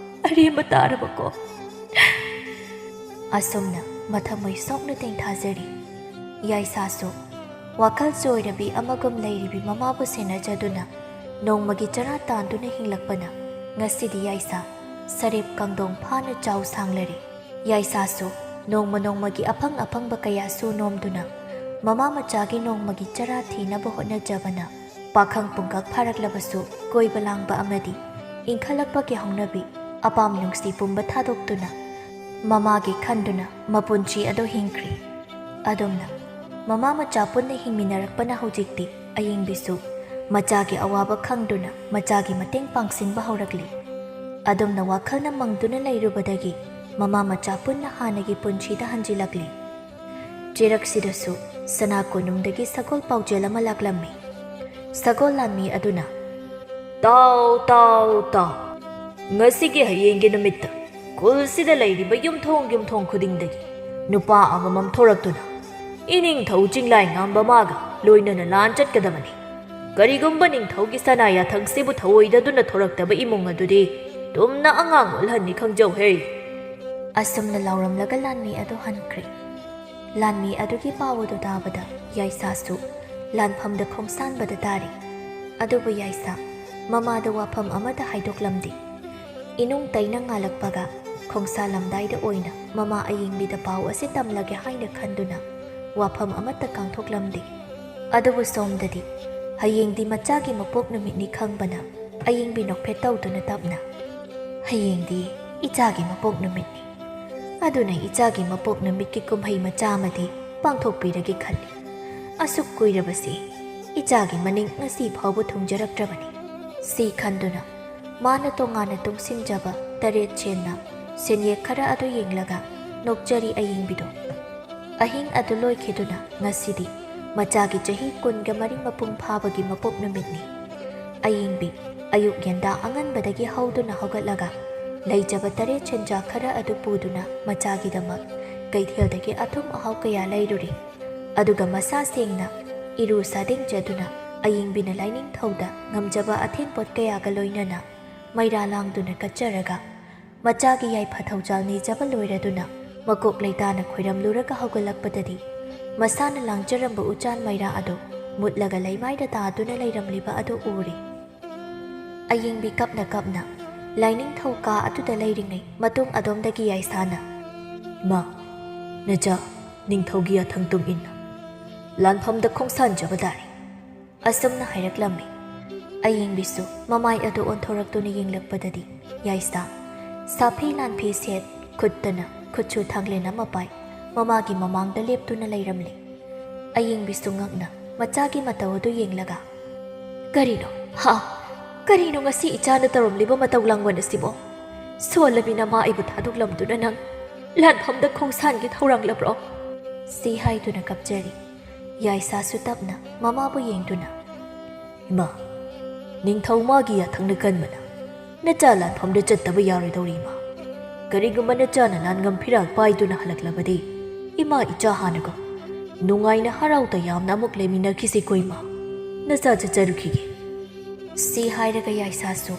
ꯑꯔꯦꯝꯕ ꯇꯥꯔꯕꯀꯣ? ꯑꯁꯨꯝꯅ ꯃꯊꯃꯣꯏ ꯁꯣꯛꯅ ꯇꯦꯡꯊꯥꯖꯔꯤ꯫ ꯌꯥꯏꯁꯥꯁꯨ ꯋꯥꯈꯜ ꯆꯣꯏꯔꯕꯤ ꯑꯃꯒꯨꯝ ꯂꯩꯔꯤꯕꯤ ꯃꯃꯥꯕꯨ ꯁꯦꯟꯅꯖꯗꯨꯅ ꯅꯣꯡꯃꯒꯤ ꯆꯔꯥ ꯇꯥꯟꯗꯨꯅ ꯍꯤꯡꯂꯛꯄꯅ ꯉꯁꯤꯗꯤ ꯌꯥꯏꯁꯥ ꯁꯔꯦꯞ ꯀꯥꯡꯗꯣꯡ ꯐꯥꯅ ꯆꯥꯎ ꯁꯥꯡꯂꯔꯤ꯫ ꯌꯥꯏꯁꯥꯁꯨ ꯅꯣꯡꯃ ꯅꯣꯡꯃꯒꯤ ꯑꯐꯪ ꯑꯐꯪꯕ ꯀꯌꯥꯁꯨ ꯅꯣꯝꯗꯨꯅ ꯃꯃꯥ ꯃꯆꯥꯒꯤ ꯅꯣꯡꯃꯒꯤ ꯆꯔꯥ ꯊꯤꯅꯕ ꯍꯣꯠꯅꯖꯕꯅ ꯄꯥꯈꯪ ꯄꯨꯡꯀꯛ ꯐꯥꯔꯛꯂꯕꯁꯨ ꯀꯣꯏꯕ ꯂꯥꯡꯕ ꯑꯃꯗꯤ ꯏꯟꯈꯠꯂꯛꯄꯒꯤ ꯍꯧꯅꯕꯤ ꯑꯄꯥꯝ ꯅꯨꯡꯁꯤ ꯄꯨꯝꯕ ꯊꯥꯗꯣꯛꯇꯨꯅ ꯃꯃꯥꯒꯤ ꯈꯟꯗꯨꯅ ꯃꯄꯨꯟꯁꯤ ꯑꯗꯨ ꯍꯤꯡꯈ꯭ꯔꯤ꯫ ꯑꯗꯨꯝꯅ ꯃꯃꯥ ꯃꯆꯥ ꯄꯨꯟꯅ ꯍꯤꯡꯃꯤꯟꯅꯔꯛꯄꯅ ꯍꯧꯖꯤꯛꯇꯤ ꯑꯌꯤꯡꯕꯤꯁꯨ ꯃꯆꯥꯒꯤ ꯑꯋꯥꯕ ꯈꯪꯗꯨꯅ ꯃꯆꯥꯒꯤ ꯃꯇꯦꯡ ꯄꯥꯡꯁꯤꯟꯕ ꯍꯧꯔꯛꯂꯤ꯫ ꯑꯗꯨꯝꯅ ꯋꯥꯈꯜꯅ ꯃꯪꯗꯨꯅ ꯂꯩꯔꯨꯕꯗꯒꯤ ꯃꯃꯥ ꯃꯆꯥ ꯄꯨꯟꯅ ꯍꯥꯟꯅꯒꯤ ꯄꯨꯟꯁꯤꯗ ꯍꯟꯖꯤꯜꯂꯛꯂꯤ꯫ ꯆꯦꯔꯛꯁꯤꯗꯁꯨ ꯁꯅꯥ ꯀꯣꯅꯨꯡꯗꯒꯤ ꯁꯒꯣꯜ ꯄꯥꯎꯖꯦꯜ ꯑꯃ ꯂꯥꯛꯂꯝꯃꯤ꯫ ꯁꯒꯣꯜ ꯂꯥꯟꯃꯤ ꯑꯗꯨꯅ, "ꯇꯥꯎ, ꯇꯥꯎ, ꯇꯥꯎ! ꯉꯁꯤꯒꯤ ꯍꯌꯦꯡꯒꯤ ꯅꯨꯃꯤꯠꯇ ꯈꯨꯜꯁꯤꯗ ꯂꯩꯔꯤꯕ ꯌꯨꯝꯊꯣꯡ ꯌꯨꯝꯊꯣꯡ ꯈꯨꯗꯤꯡꯗꯒꯤ ꯅꯨꯄꯥ ꯑꯃꯃꯝ ꯊꯣꯔꯛꯇꯨꯅ ꯏꯅꯤꯡꯊꯧ ꯆꯤꯡꯂꯥꯏ ꯉꯥꯝꯕ ꯃꯥꯒ ꯂꯣꯏꯅꯅ ꯂꯥꯟ ꯆꯠꯀꯗꯕꯅꯤ꯫ ꯀꯔꯤꯒꯨꯝꯕ ꯅꯤꯡꯊꯧꯒꯤ ꯁꯅꯥ ꯌꯥꯊꯪꯁꯤꯕꯨ ꯊꯧꯑꯣꯏꯗꯗꯨꯅ ꯊꯣꯔꯛꯇꯕ ꯏꯃꯨꯡ ꯑꯗꯨꯗꯤ ꯇꯨꯝꯅ ꯑꯉꯥꯡ ꯑꯣꯜꯍꯟꯅꯤ ꯈꯪꯖꯧ ꯍꯦ!" ꯑꯁꯨꯝꯅ ꯂꯥꯎꯔꯝꯂꯒ ꯂꯥꯟꯃꯤ ꯑꯗꯨ ꯍꯟꯈ꯭ꯔꯦ꯫ ꯂꯥꯟꯃꯤ ꯑꯗꯨꯒꯤ ꯄꯥꯎ ꯑꯗꯨ ꯇꯥꯕꯗ ꯌꯥꯏꯁꯥꯁꯨ ꯂꯥꯟꯐꯝꯗ ꯈꯣꯡꯁꯥꯟꯕꯗ ꯇꯥꯔꯤ꯫ ꯑꯗꯨꯕꯨ ꯌꯥꯏꯁꯥ ꯃꯃꯥꯗ ꯋꯥꯐꯝ ꯑꯃꯠꯇ ꯍꯥꯏꯗꯣꯛꯂꯝꯗꯦ꯫ ꯏꯅꯨꯡ ꯇꯩꯅ ꯉꯥꯜꯂꯛꯄꯒ ꯈꯣꯡꯁꯥꯜꯂꯝꯗꯥꯏꯗ ꯑꯣꯏꯅ ꯃꯃꯥ ꯑꯌꯤꯡꯕꯤꯗ ꯄꯥꯎ ꯑꯁꯤ ꯇꯝꯂꯒꯦ ꯍꯥꯏꯅ ꯈꯟꯗꯨꯅ ꯋꯥꯐꯝ ꯑꯃꯠꯇ ꯀꯥꯡꯊꯣꯛꯂꯝꯗꯦ꯫ ꯑꯗꯨꯕꯨ ꯁꯣꯝꯗꯗꯤ ꯍꯌꯦꯡꯗꯤ ꯃꯆꯥꯒꯤ ꯃꯄꯣꯛ ꯅꯨꯃꯤꯠꯅꯤ ꯈꯪꯕꯅ ꯑꯌꯤꯡꯕꯤ ꯅꯣꯛꯐꯦꯠ ꯇꯧꯗꯨꯅ ꯇꯞꯅ, "ꯍꯌꯦꯡꯗꯤ ꯏꯆꯥꯒꯤ ꯃꯄꯣꯛ ꯅꯨꯃꯤꯠꯅꯤ꯫ ꯑꯗꯨꯅ ꯏꯆꯥꯒꯤ ꯃꯄꯣꯛ ꯅꯨꯃꯤꯠꯀꯤ ꯀꯨꯝꯍꯩ ꯃꯆꯥ ꯑꯃꯗꯤ ꯄꯥꯡꯊꯣꯛꯄꯤꯔꯒꯦ ꯈꯜꯂꯤ꯫ ꯑꯁꯨꯛ ꯀꯨꯏꯔꯕꯁꯤ ꯏꯆꯥꯒꯤ ꯃꯅꯤꯡ ꯉꯁꯤ ꯐꯥꯎꯕ ꯊꯨꯡꯖꯔꯛꯇ꯭ꯔꯕꯅꯤ꯫" ꯁꯤ ꯈꯟꯗꯨꯅ ꯃꯥꯅ ꯇꯣꯉꯥꯟꯅ ꯇꯨꯡꯁꯤꯟꯖꯕ ꯇꯔꯦꯠ ꯁꯦꯟꯅ ꯁꯦꯟꯌꯦꯛ ꯈꯔ ꯑꯗꯨ ꯌꯦꯡꯂꯒ ꯅꯣꯛꯆꯔꯤ ꯑꯌꯤꯡꯕꯤꯗꯣ꯫ ꯑꯍꯤꯡ ꯑꯗꯨ ꯂꯣꯏꯈꯤꯗꯨꯅ ꯉꯁꯤꯗꯤ ꯃꯆꯥꯒꯤ ꯆꯍꯤ ꯀꯨꯟꯒ ꯃꯔꯤ ꯃꯄꯨꯡ ꯐꯥꯕꯒꯤ ꯃꯄꯣꯛ ꯅꯨꯃꯤꯠꯅꯤ꯫ ꯑꯌꯤꯡꯕꯤ ꯑꯌꯨꯛ ꯌꯦꯟꯗꯥ ꯑꯉꯟꯕꯗꯒꯤ ꯍꯧꯗꯨꯅ ꯍꯧꯒꯠꯂꯒ ꯂꯩꯖꯕ ꯇꯔꯦꯠ ꯁꯦꯟꯖꯥ ꯈꯔ ꯑꯗꯨ ꯄꯨꯗꯨꯅ ꯃꯆꯥꯒꯤꯗꯃꯛ ꯀꯩꯊꯦꯜꯗꯒꯤ ꯑꯊꯨꯝ ꯑꯍꯥꯎ ꯀꯌꯥ ꯂꯩꯔꯨꯔꯤ꯫ ꯑꯗꯨꯒ ꯃꯁꯥ ꯁꯦꯡꯅ ꯏꯔꯨ ꯁꯥꯗꯤꯡꯖꯗꯨꯅ ꯑꯌꯤꯡꯕꯤꯅ ꯂꯥꯏꯅꯤꯡꯊꯧꯗ ꯉꯝꯖꯕ ꯑꯊꯦꯟ ꯄꯣꯠ ꯀꯌꯥꯒ ꯂꯣꯏꯅꯅ ꯃꯩꯔꯥ ꯂꯥꯡꯗꯨꯅ ꯀꯠꯆꯔꯒ ꯃꯆꯥꯒꯤ ꯌꯥꯏꯐ ꯊꯧꯖꯥꯜ ꯅꯤꯖꯕ ꯂꯣꯏꯔꯗꯨꯅ ꯃꯀꯣꯛ ꯂꯩꯇꯥꯅ ꯈꯣꯏꯔꯝꯂꯨꯔꯒ ꯍꯧꯒꯠꯂꯛꯄꯗꯗꯤ ꯃꯁꯥꯅ ꯂꯥꯡꯖꯔꯝꯕ ꯎꯆꯥꯟ ꯃꯩꯔꯥ ꯑꯗꯨ ꯃꯨꯠꯂꯒ ꯂꯩꯃꯥꯏꯗ ꯇꯥꯗꯨꯅ ꯂꯩꯔꯝꯂꯤꯕ ꯑꯗꯨ ꯎꯔꯦ꯫ ꯑꯌꯤꯡꯕꯤ ꯀꯞꯅ ꯀꯞꯅ ꯂꯥꯏꯅꯤꯡꯊꯧ ꯀꯥ ꯑꯗꯨꯗ ꯂꯩꯔꯤꯉꯩ ꯃꯇꯨꯡ ꯑꯗꯣꯝꯗꯒꯤ ꯌꯥꯏꯁꯥꯅ, "ꯏꯃꯥ, ꯅꯆꯥ ꯅꯤꯡꯊꯧꯒꯤ ꯌꯥꯊꯪ ꯇꯨꯡ ꯏꯟꯅ ꯂꯥꯟꯐꯝꯗ ꯈꯣꯡꯁꯥꯟꯖꯕ ꯇꯥꯔꯦ꯫" ꯑꯁꯨꯝꯅ ꯍꯥꯏꯔꯛꯂꯝꯃꯤ꯫ ꯑꯌꯤꯡꯕꯤꯁꯨ ꯃꯃꯥꯏ ꯑꯗꯨ ꯑꯣꯟꯊꯣꯔꯛꯇꯨꯅ ꯌꯦꯡꯂꯛꯄꯗꯗꯤ ꯌꯥꯏꯁꯥ ꯁꯥꯐꯤ ꯂꯥꯟꯐꯤ ꯁꯦꯠ, ꯈꯨꯠꯇꯅ ꯈꯨꯠꯁꯨ ꯊꯥꯡꯂꯦꯟ ꯑꯃ ꯄꯥꯏ, ꯃꯃꯥꯒꯤ ꯃꯃꯥꯡꯗ ꯂꯦꯞꯇꯨꯅ ꯂꯩꯔꯝꯂꯦ꯫ ꯑꯌꯤꯡꯕꯤꯁꯨ ꯉꯛꯅ ꯃꯆꯥꯒꯤ ꯃꯇꯧ ꯑꯗꯨ ꯌꯦꯡꯂꯒ, "ꯀꯔꯤꯅꯣ? ꯍꯥ? "ꯀꯔꯤꯅꯣ ꯉꯁꯤ ꯏꯆꯥꯅ ꯇꯧꯔꯝꯂꯤꯕ ꯃꯇꯧ ꯂꯥꯡꯕꯟ ꯑꯁꯤꯕꯣ? ꯁꯣꯜꯂꯕꯤ ꯅꯃꯥ ꯑꯩꯕꯨ ꯊꯥꯗꯣꯛꯂꯝꯗꯨꯅ ꯅꯪ ꯂꯥꯟꯐꯝꯗ ꯈꯣꯡꯁꯥꯟꯒꯤ ꯊꯧꯔꯥꯡꯂꯕ꯭ꯔꯣ?" ꯁꯤ ꯍꯥꯏꯗꯨꯅ ꯀꯞꯆꯔꯤ꯫ ꯌꯥꯏꯁꯥꯁꯨ ꯇꯞꯅ ꯃꯃꯥꯕꯨ ꯌꯦꯡꯗꯨꯅ, "ꯏꯃꯥ, ꯅꯤꯡꯊꯧ ꯃꯥꯒꯤ ꯌꯥꯊꯪꯅ ꯀꯟꯕꯅ ꯅꯆꯥ ꯂꯥꯟꯐꯝꯗ ꯆꯠꯇꯕ ꯌꯥꯔꯣꯏꯗꯧꯔꯤ, ꯏꯃꯥ꯫ ꯀꯔꯤꯒꯨꯝꯕ ꯅꯆꯥꯅ ꯂꯥꯟꯉꯝ ꯐꯤꯔꯥꯜ ꯄꯥꯏꯗꯨꯅ ꯍꯜꯂꯛꯂꯕꯗꯤ ꯏꯃꯥ ꯏꯆꯥ ꯍꯥꯟꯅꯒ ꯅꯨꯡꯉꯥꯏꯅ ꯍꯔꯥꯎ ꯇꯌꯥꯝꯅ ꯑꯃꯨꯛ ꯂꯩꯃꯤꯟꯅꯈꯤꯁꯤꯀꯣ, ꯏꯃꯥ꯫ ꯅꯆꯥ ꯆꯠꯆꯔꯨꯈꯤꯒꯦ꯫" ꯁꯤ ꯍꯥꯏꯔꯒ ꯌꯥꯏꯁꯥꯁꯨ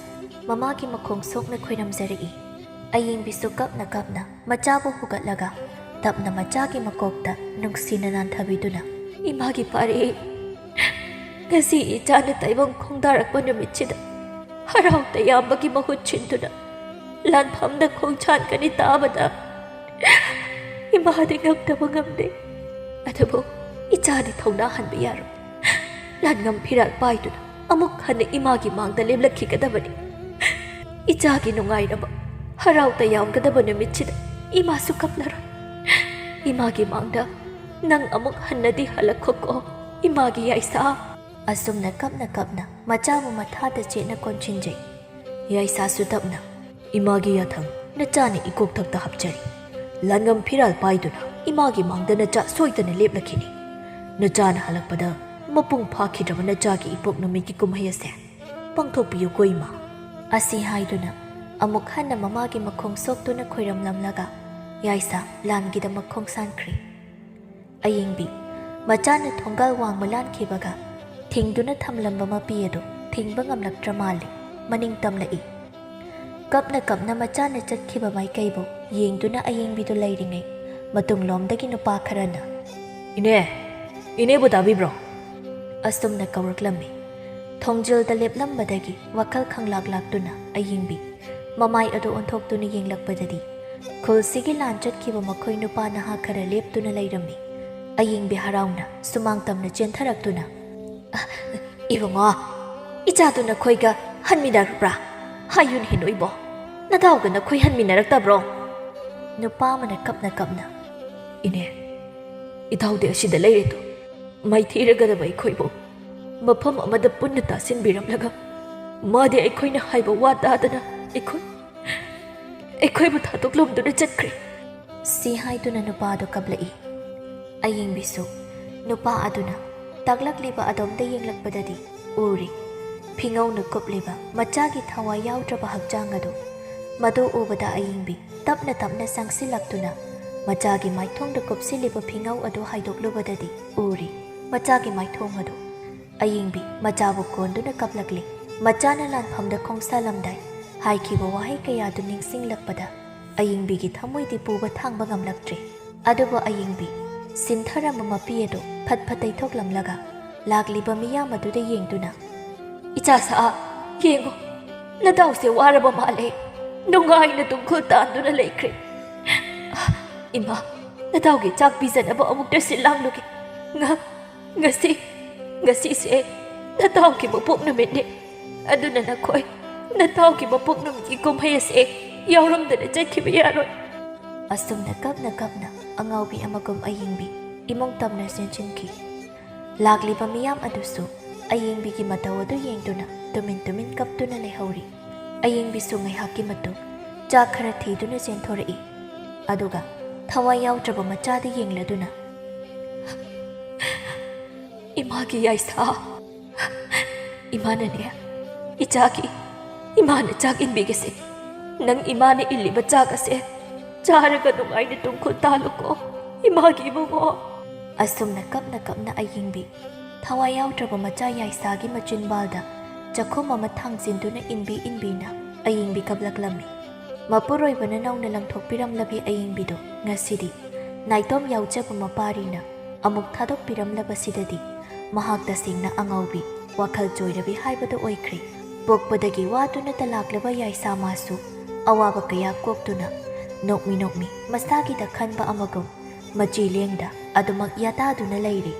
ꯃꯃꯥꯒꯤ ꯃꯈꯣꯡ ꯁꯣꯛꯅ ꯈꯣꯏꯔꯝꯖꯔꯛꯏ꯫ ꯑꯌꯦꯡꯕꯤꯁꯨ ꯀꯞꯅ ꯀꯞꯅ ꯃꯆꯥꯕꯨ ꯍꯨꯒꯠꯂꯒ ꯇꯞꯅ ꯃꯆꯥꯒꯤ ꯃꯀꯣꯛꯇ ꯅꯨꯡꯁꯤꯅ ꯅꯥꯟꯊꯕꯤꯗꯨꯅ, "ꯏꯃꯥꯒꯤ ꯄꯥꯔꯤ, ꯉꯁꯤ ꯏꯆꯥꯅ ꯇꯥꯏꯕꯪ ꯈꯣꯡꯗꯥꯔꯛꯄ ꯅꯨꯃꯤꯠꯁꯤꯗ ꯍꯔꯥꯎ ꯇꯌꯥꯝꯕꯒꯤ ꯃꯍꯨꯠ ꯁꯤꯟꯗꯨꯅ ꯂꯥꯟꯐꯝꯗ ꯈꯣꯡꯁꯥꯟꯒꯅꯤ ꯇꯥꯕꯗ ꯏꯃꯥꯗꯤ ꯉꯝꯗꯕ ꯉꯝꯗꯦ꯫ ꯑꯗꯨꯕꯨ ꯏꯆꯥꯗꯤ ꯊꯧꯅꯥ ꯍꯟꯕ ꯌꯥꯔꯣꯏ꯫ ꯂꯥꯟꯉꯝ ꯐꯤꯔꯥꯜ ꯄꯥꯏꯗꯨꯅ ꯑꯃꯨꯛ ꯍꯟꯅ ꯏꯃꯥꯒꯤ ꯃꯥꯡꯗ ꯂꯦꯞꯂꯛꯈꯤꯒꯗꯕꯅꯤ꯫ ꯏꯆꯥꯒꯤ ꯅꯨꯡꯉꯥꯏꯔꯕ, ꯍꯔꯥꯎ ꯇꯌꯥꯝꯒꯗꯕ ꯅꯨꯃꯤꯠꯁꯤꯗ ꯏꯃꯥꯁꯨ ꯀꯞꯂꯔꯣꯏ꯫ ꯏꯃꯥꯒꯤ ꯃꯥꯡꯗ ꯅꯪ ꯑꯃꯨꯛ ꯍꯟꯅꯗꯤ ꯍꯜꯂꯛꯈꯣꯀꯣ, ꯏꯃꯥꯒꯤ ꯌꯥꯏꯁꯥ꯫" ꯑꯁꯨꯝꯅ ꯀꯞꯅ ꯀꯞꯅ ꯃꯆꯥꯕꯨ ꯃꯊꯥꯗ ꯆꯦꯠꯅ ꯀꯣꯟꯁꯤꯟꯖꯩ꯫ ꯌꯥꯏꯁꯥꯁꯨ ꯇꯞꯅ, "ꯏꯃꯥꯒꯤ ꯌꯥꯊꯪ ꯅꯆꯥꯅ ꯏꯀꯣꯛꯊꯛꯇ ꯍꯥꯞꯆꯔꯤ꯫ ꯂꯥꯟꯉꯝ ꯐꯤꯔꯥꯜ ꯄꯥꯏꯗꯨꯅ ꯏꯃꯥꯒꯤ ꯃꯥꯡꯗ ꯅꯆꯥ ꯁꯣꯏꯗꯅ ꯂꯦꯞꯂꯛꯈꯤꯅꯤ꯫ ꯅꯆꯥꯅ ꯍꯜꯂꯛꯄꯗ ꯃꯄꯨꯡ ꯐꯥꯈꯤꯗ꯭ꯔꯕ ꯅꯆꯥꯒꯤ ꯏꯄꯣꯛ ꯅꯨꯃꯤꯠꯀꯤ ꯀꯨꯝꯍꯩ ꯑꯁꯦ ꯄꯥꯡꯊꯣꯛꯄꯤꯌꯨꯀꯣ, ꯏꯃꯥ꯫" ꯑꯁꯤ ꯍꯥꯏꯗꯨꯅ ꯑꯃꯨꯛ ꯍꯟꯅ ꯃꯃꯥꯒꯤ ꯃꯈꯣꯡ ꯁꯣꯛꯇꯨꯅ ꯈꯣꯏꯔꯝꯂꯝꯂꯒ ꯌꯥꯏꯁꯥ ꯂꯥꯟꯒꯤꯗꯃꯛ ꯈꯣꯡꯁꯥꯟꯈ꯭ꯔꯦ꯫ ꯑꯌꯦꯡꯕꯤ, ꯃꯆꯥꯅ ꯊꯣꯡꯒꯥꯜ ꯋꯥꯡꯃ ꯂꯥꯟꯈꯤꯕꯒ ꯊꯤꯡꯗꯨꯅ ꯊꯝꯂꯝꯕ ꯃꯄꯤ ꯑꯗꯨ ꯊꯤꯡꯕ ꯉꯝꯂꯛꯇ꯭ꯔ ꯃꯥꯜꯂꯦ, ꯃꯅꯤꯡ ꯇꯝꯂꯛꯏ꯫ ꯀꯞꯅ ꯀꯞꯅ ꯃꯆꯥꯅ ꯆꯠꯈꯤꯕ ꯃꯥꯏꯀꯩꯕꯨ ꯌꯦꯡꯗꯨꯅ ꯑꯌꯦꯡꯕꯤꯗꯨ ꯂꯩꯔꯤꯉꯩ, ꯃꯇꯨꯡꯂꯣꯝꯗꯒꯤ ꯅꯨꯄꯥ ꯈꯔꯅ, "ꯏꯅꯦ, ꯏꯅꯦꯕꯨ ꯇꯥꯕꯤꯕ꯭ꯔꯣ?" ꯑꯁꯨꯝꯅ ꯀꯧꯔꯛꯂꯝꯃꯤ꯫ ꯊꯣꯡꯖꯤꯜꯗ ꯂꯦꯞꯂꯝꯕꯗꯒꯤ ꯋꯥꯈꯜ ꯈꯪꯂꯥꯛ ꯂꯥꯛꯇꯨꯅ ꯑꯌꯦꯡꯕꯤ ꯃꯃꯥꯏ ꯑꯗꯨ ꯑꯣꯟꯊꯣꯛꯇꯨꯅ ꯌꯦꯡꯂꯛꯄꯗꯗꯤ, ꯈꯨꯜꯁꯤꯒꯤ ꯂꯥꯟ ꯆꯠꯈꯤꯕ ꯃꯈꯣꯏ ꯅꯨꯄꯥ ꯅꯍꯥ ꯈꯔ ꯂꯦꯞꯇꯨꯅ ꯂꯩꯔꯝꯃꯤ꯫ ꯑꯌꯦꯡꯕꯤ ꯍꯔꯥꯎꯅ ꯁꯨꯃꯥꯡ ꯇꯝꯅ ꯆꯦꯟꯊꯔꯛꯇꯨꯅ, "ꯑ, ꯏꯕꯨꯡꯉꯣ, ꯏꯆꯥꯗꯨ ꯅꯈꯣꯏꯒ ꯍꯟꯃꯤꯟꯅꯔꯛꯄ꯭ꯔꯥ? ꯍꯥꯏꯌꯨꯅꯦ ꯅꯣꯏꯕꯣ, ꯅꯗꯥꯎꯒ ꯅꯈꯣꯏ ꯍꯟꯃꯤꯟꯅꯔꯛꯇꯕ꯭ꯔꯣ?" ꯅꯨꯄꯥ ꯑꯃꯅ ꯀꯞꯅ ꯀꯞꯅ, "ꯏꯅꯦ, ꯏꯇꯥꯎꯗꯤ ꯑꯁꯤꯗ ꯂꯩꯔꯦꯗꯣ, ꯃꯥꯏꯊꯤꯔꯒꯗꯕ ꯑꯩꯈꯣꯏꯕꯨ ꯃꯐꯝ ꯑꯃꯗ ꯄꯨꯟꯅ ꯇꯥꯁꯤꯟꯕꯤꯔꯝꯂꯒ ꯃꯥꯗꯤ ꯑꯩꯈꯣꯏꯅ ꯍꯥꯏꯕ ꯋꯥ ꯇꯥꯗꯅ ꯑꯩꯈꯣꯏ ꯑꯩꯈꯣꯏꯕꯨ ꯊꯥꯗꯣꯛꯂꯝꯗꯨꯅ ꯆꯠꯈ꯭ꯔꯦ꯫ ꯁꯤ ꯍꯥꯏꯗꯨꯅ ꯅꯨꯄꯥꯗꯨ ꯀꯞꯂꯛꯏ꯫ ꯑꯌꯤꯡꯕꯤꯁꯨ ꯅꯨꯄꯥ ꯑꯗꯨꯅ ꯇꯥꯛꯂꯛꯂꯤꯕ ꯑꯗꯣꯝꯗ ꯌꯦꯡꯂꯛꯄꯗꯗꯤ ꯎꯔꯤ꯫ ꯐꯤꯉꯧꯅ ꯀꯨꯞꯂꯤꯕ ꯃꯆꯥꯒꯤ ꯊꯋꯥꯏ ꯌꯥꯎꯗ꯭ꯔꯕ ꯍꯛꯆꯥꯡ ꯑꯗꯨ꯫ ꯃꯗꯨ ꯎꯕꯗ ꯑꯌꯤꯡꯕꯤ ꯇꯞꯅ ꯇꯞꯅ ꯆꯪꯁꯤꯜꯂꯛꯇꯨꯅ ꯃꯆꯥꯒꯤ ꯃꯥꯏꯊꯣꯡꯗ ꯀꯨꯞꯁꯤꯜꯂꯤꯕ ꯐꯤꯉꯧ ꯑꯗꯨ ꯍꯥꯏꯗꯣꯛꯂꯨꯕꯗꯗꯤ ꯎꯔꯤ꯫ ꯃꯆꯥꯒꯤ ꯃꯥꯏꯊꯣꯡ ꯑꯗꯨ꯫ ꯑꯌꯤꯡꯕꯤ ꯃꯆꯥꯕꯨ ꯀꯣꯟꯗꯨꯅ ꯀꯞꯂꯛꯂꯤ꯫ ꯃꯆꯥꯅ ꯂꯥꯟꯐꯝꯗ ꯈꯣꯡꯁꯥꯂꯝꯗꯥꯏ ꯍꯥꯏꯈꯤꯕ ꯋꯥꯍꯩ ꯀꯌꯥꯗꯨ ꯅꯤꯡꯁꯤꯡꯂꯛꯄꯗ ꯑꯌꯤꯡꯕꯤꯒꯤ ꯊꯃꯣꯏꯗꯤ ꯄꯨꯕ ꯊꯥꯡꯕ ꯉꯝꯂꯛꯇ꯭ꯔꯦ꯫ ꯑꯗꯨꯕꯨ ꯑꯌꯤꯡꯕꯤ ꯁꯤꯟꯊꯔꯝꯕ ꯃꯄꯤ ꯑꯗꯨ ꯐꯠ ꯐꯠ ꯇꯩꯊꯣꯛꯂꯝꯂꯒ ꯂꯥꯛꯂꯤꯕ ꯃꯤꯌꯥꯝ ꯑꯗꯨꯗ ꯌꯦꯡꯗꯨꯅ, "ꯏꯆꯥ ꯁꯥ, ꯌꯦꯡꯉꯨ, ꯅꯇꯥꯎꯁꯦ ꯋꯥꯔꯕ ꯃꯥꯜꯂꯦ, ꯅꯨꯡꯉꯥꯏꯅ ꯇꯨꯡꯈꯨꯜ ꯇꯥꯟꯗꯨꯅ ꯂꯩꯈ꯭ꯔꯦ꯫ ꯏꯃꯥ, ꯅꯇꯥꯎꯒꯤ ꯆꯥꯛ ꯄꯤꯖꯅꯕ ꯑꯃꯨꯛꯇ ꯁꯤꯜ ꯂꯥꯡꯂꯨꯒꯦ꯫ ꯉ-, ꯉꯁꯤ, ꯉꯁꯤꯁꯦ ꯅꯇꯥꯎꯒꯤ ꯃꯄꯣꯛ ꯅꯨꯃꯤꯠꯅꯤ꯫ ꯑꯗꯨꯅ ꯅꯈꯣꯏ ꯅꯇꯥꯎꯒꯤ ꯃꯄꯣꯛ ꯅꯨꯃꯤꯠꯀꯤ ꯀꯨꯝꯍꯩ ꯑꯁꯦ ꯌꯥꯎꯔꯝꯗꯅ ꯆꯠꯈꯤꯕ ꯌꯥꯔꯣꯏ꯫" ꯑꯁꯨꯝꯅ ꯀꯞꯅ ꯀꯞꯅ ꯑꯉꯥꯎꯕꯤ ꯑꯃꯒꯨꯝ ꯑꯌꯤꯡꯕꯤ ꯏꯃꯨꯡ ꯇꯝꯅ ꯆꯦꯟꯁꯤꯟꯈꯤ꯫ ꯂꯥꯛꯂꯤꯕ ꯃꯤꯌꯥꯝ ꯑꯗꯨꯁꯨ ꯑꯌꯤꯡꯕꯤꯒꯤ ꯃꯇꯧ ꯑꯗꯨ ꯌꯦꯡꯗꯨꯅ ꯇꯨꯃꯤꯟ ꯇꯨꯃꯤꯟ ꯀꯞꯇꯨꯅ ꯂꯩꯍꯧꯔꯤ꯫ ꯑꯌꯤꯡꯕꯤꯁꯨ ꯉꯥꯏꯍꯥꯛꯀꯤ ꯃꯇꯨꯡ ꯆꯥꯛ ꯈꯔ ꯊꯤꯗꯨꯅ ꯆꯦꯟꯊꯣꯔꯛꯏ꯫ ꯑꯗꯨꯒ ꯊꯋꯥꯏ ꯌꯥꯎꯗ꯭ꯔꯕ ꯃꯆꯥꯗ ꯌꯦꯡꯂꯗꯨꯅ, "ꯏꯃꯥꯒꯤ ꯌꯥꯏꯁꯥ, ꯏꯃꯥꯅꯅꯦ, ꯏꯆꯥꯒꯤ, ꯏꯃꯥꯅ ꯆꯥꯛ ꯏꯟꯕꯤꯒꯦꯁꯦ꯫ ꯅꯪ ꯏꯃꯥꯅ ꯏꯜꯂꯤꯕ ꯆꯥꯛ ꯑꯁꯦ ꯆꯥꯔꯒ ꯅꯨꯡꯉꯥꯏꯅ ꯇꯨꯡꯈꯨꯜ ꯇꯥꯜꯂꯨꯀꯣ, ꯏꯃꯥꯒꯤ ꯏꯕꯨꯡꯉꯣ꯫" ꯑꯁꯨꯝꯅ ꯀꯞꯅ ꯀꯞꯅ ꯑꯌꯤꯡꯕꯤ ꯊꯋꯥꯏ ꯌꯥꯎꯗ꯭ꯔꯕ ꯃꯆꯥ ꯌꯥꯏꯁꯥꯒꯤ ꯃꯆꯤꯟꯕꯥꯜꯗ ꯆꯥꯛꯈꯨꯝ ꯑꯃ ꯊꯥꯡꯖꯤꯟꯗꯨꯅ ꯏꯟꯕꯤ ꯏꯟꯕꯤꯅ ꯑꯌꯤꯡꯕꯤ ꯀꯞꯂꯛꯂꯝꯃꯤ꯫ ꯃꯄꯨꯔꯣꯏꯕꯅ ꯅꯧꯅ ꯂꯪꯊꯣꯛꯄꯤꯔꯝꯂꯕꯤ ꯑꯌꯤꯡꯕꯤꯗꯨ ꯉꯁꯤꯗꯤ ꯅꯥꯏꯇꯣꯝ ꯌꯥꯎꯖꯕ ꯃꯄꯥꯔꯤꯅ ꯑꯃꯨꯛ ꯊꯥꯗꯣꯛꯄꯤꯔꯝꯂꯕꯁꯤꯗꯗꯤ ꯃꯍꯥꯛ ꯇꯁꯦꯡꯅ ꯑꯉꯥꯎꯕꯤ, ꯋꯥꯈꯜ ꯆꯣꯏꯔꯕꯤ ꯍꯥꯏꯕꯗꯨ ꯑꯣꯏꯈ꯭ꯔꯦ꯫ ꯄꯣꯛꯄꯗꯒꯤ ꯋꯥꯗꯨꯅꯇ ꯂꯥꯛꯂꯕ ꯌꯥꯏꯁꯥ ꯃꯥꯁꯨ ꯑꯋꯥꯕ ꯀꯌꯥ ꯀꯣꯛꯇꯨꯅ ꯅꯣꯛꯃꯤ ꯅꯣꯛꯃꯤ ꯃꯁꯥꯒꯤꯗ ꯈꯟꯕ ꯑꯃꯒꯨꯝ ꯃꯆꯤ ꯂꯦꯡꯗ ꯑꯗꯨꯃꯛ ꯌꯥꯇꯥꯗꯨꯅ ꯂꯩꯔꯤ꯫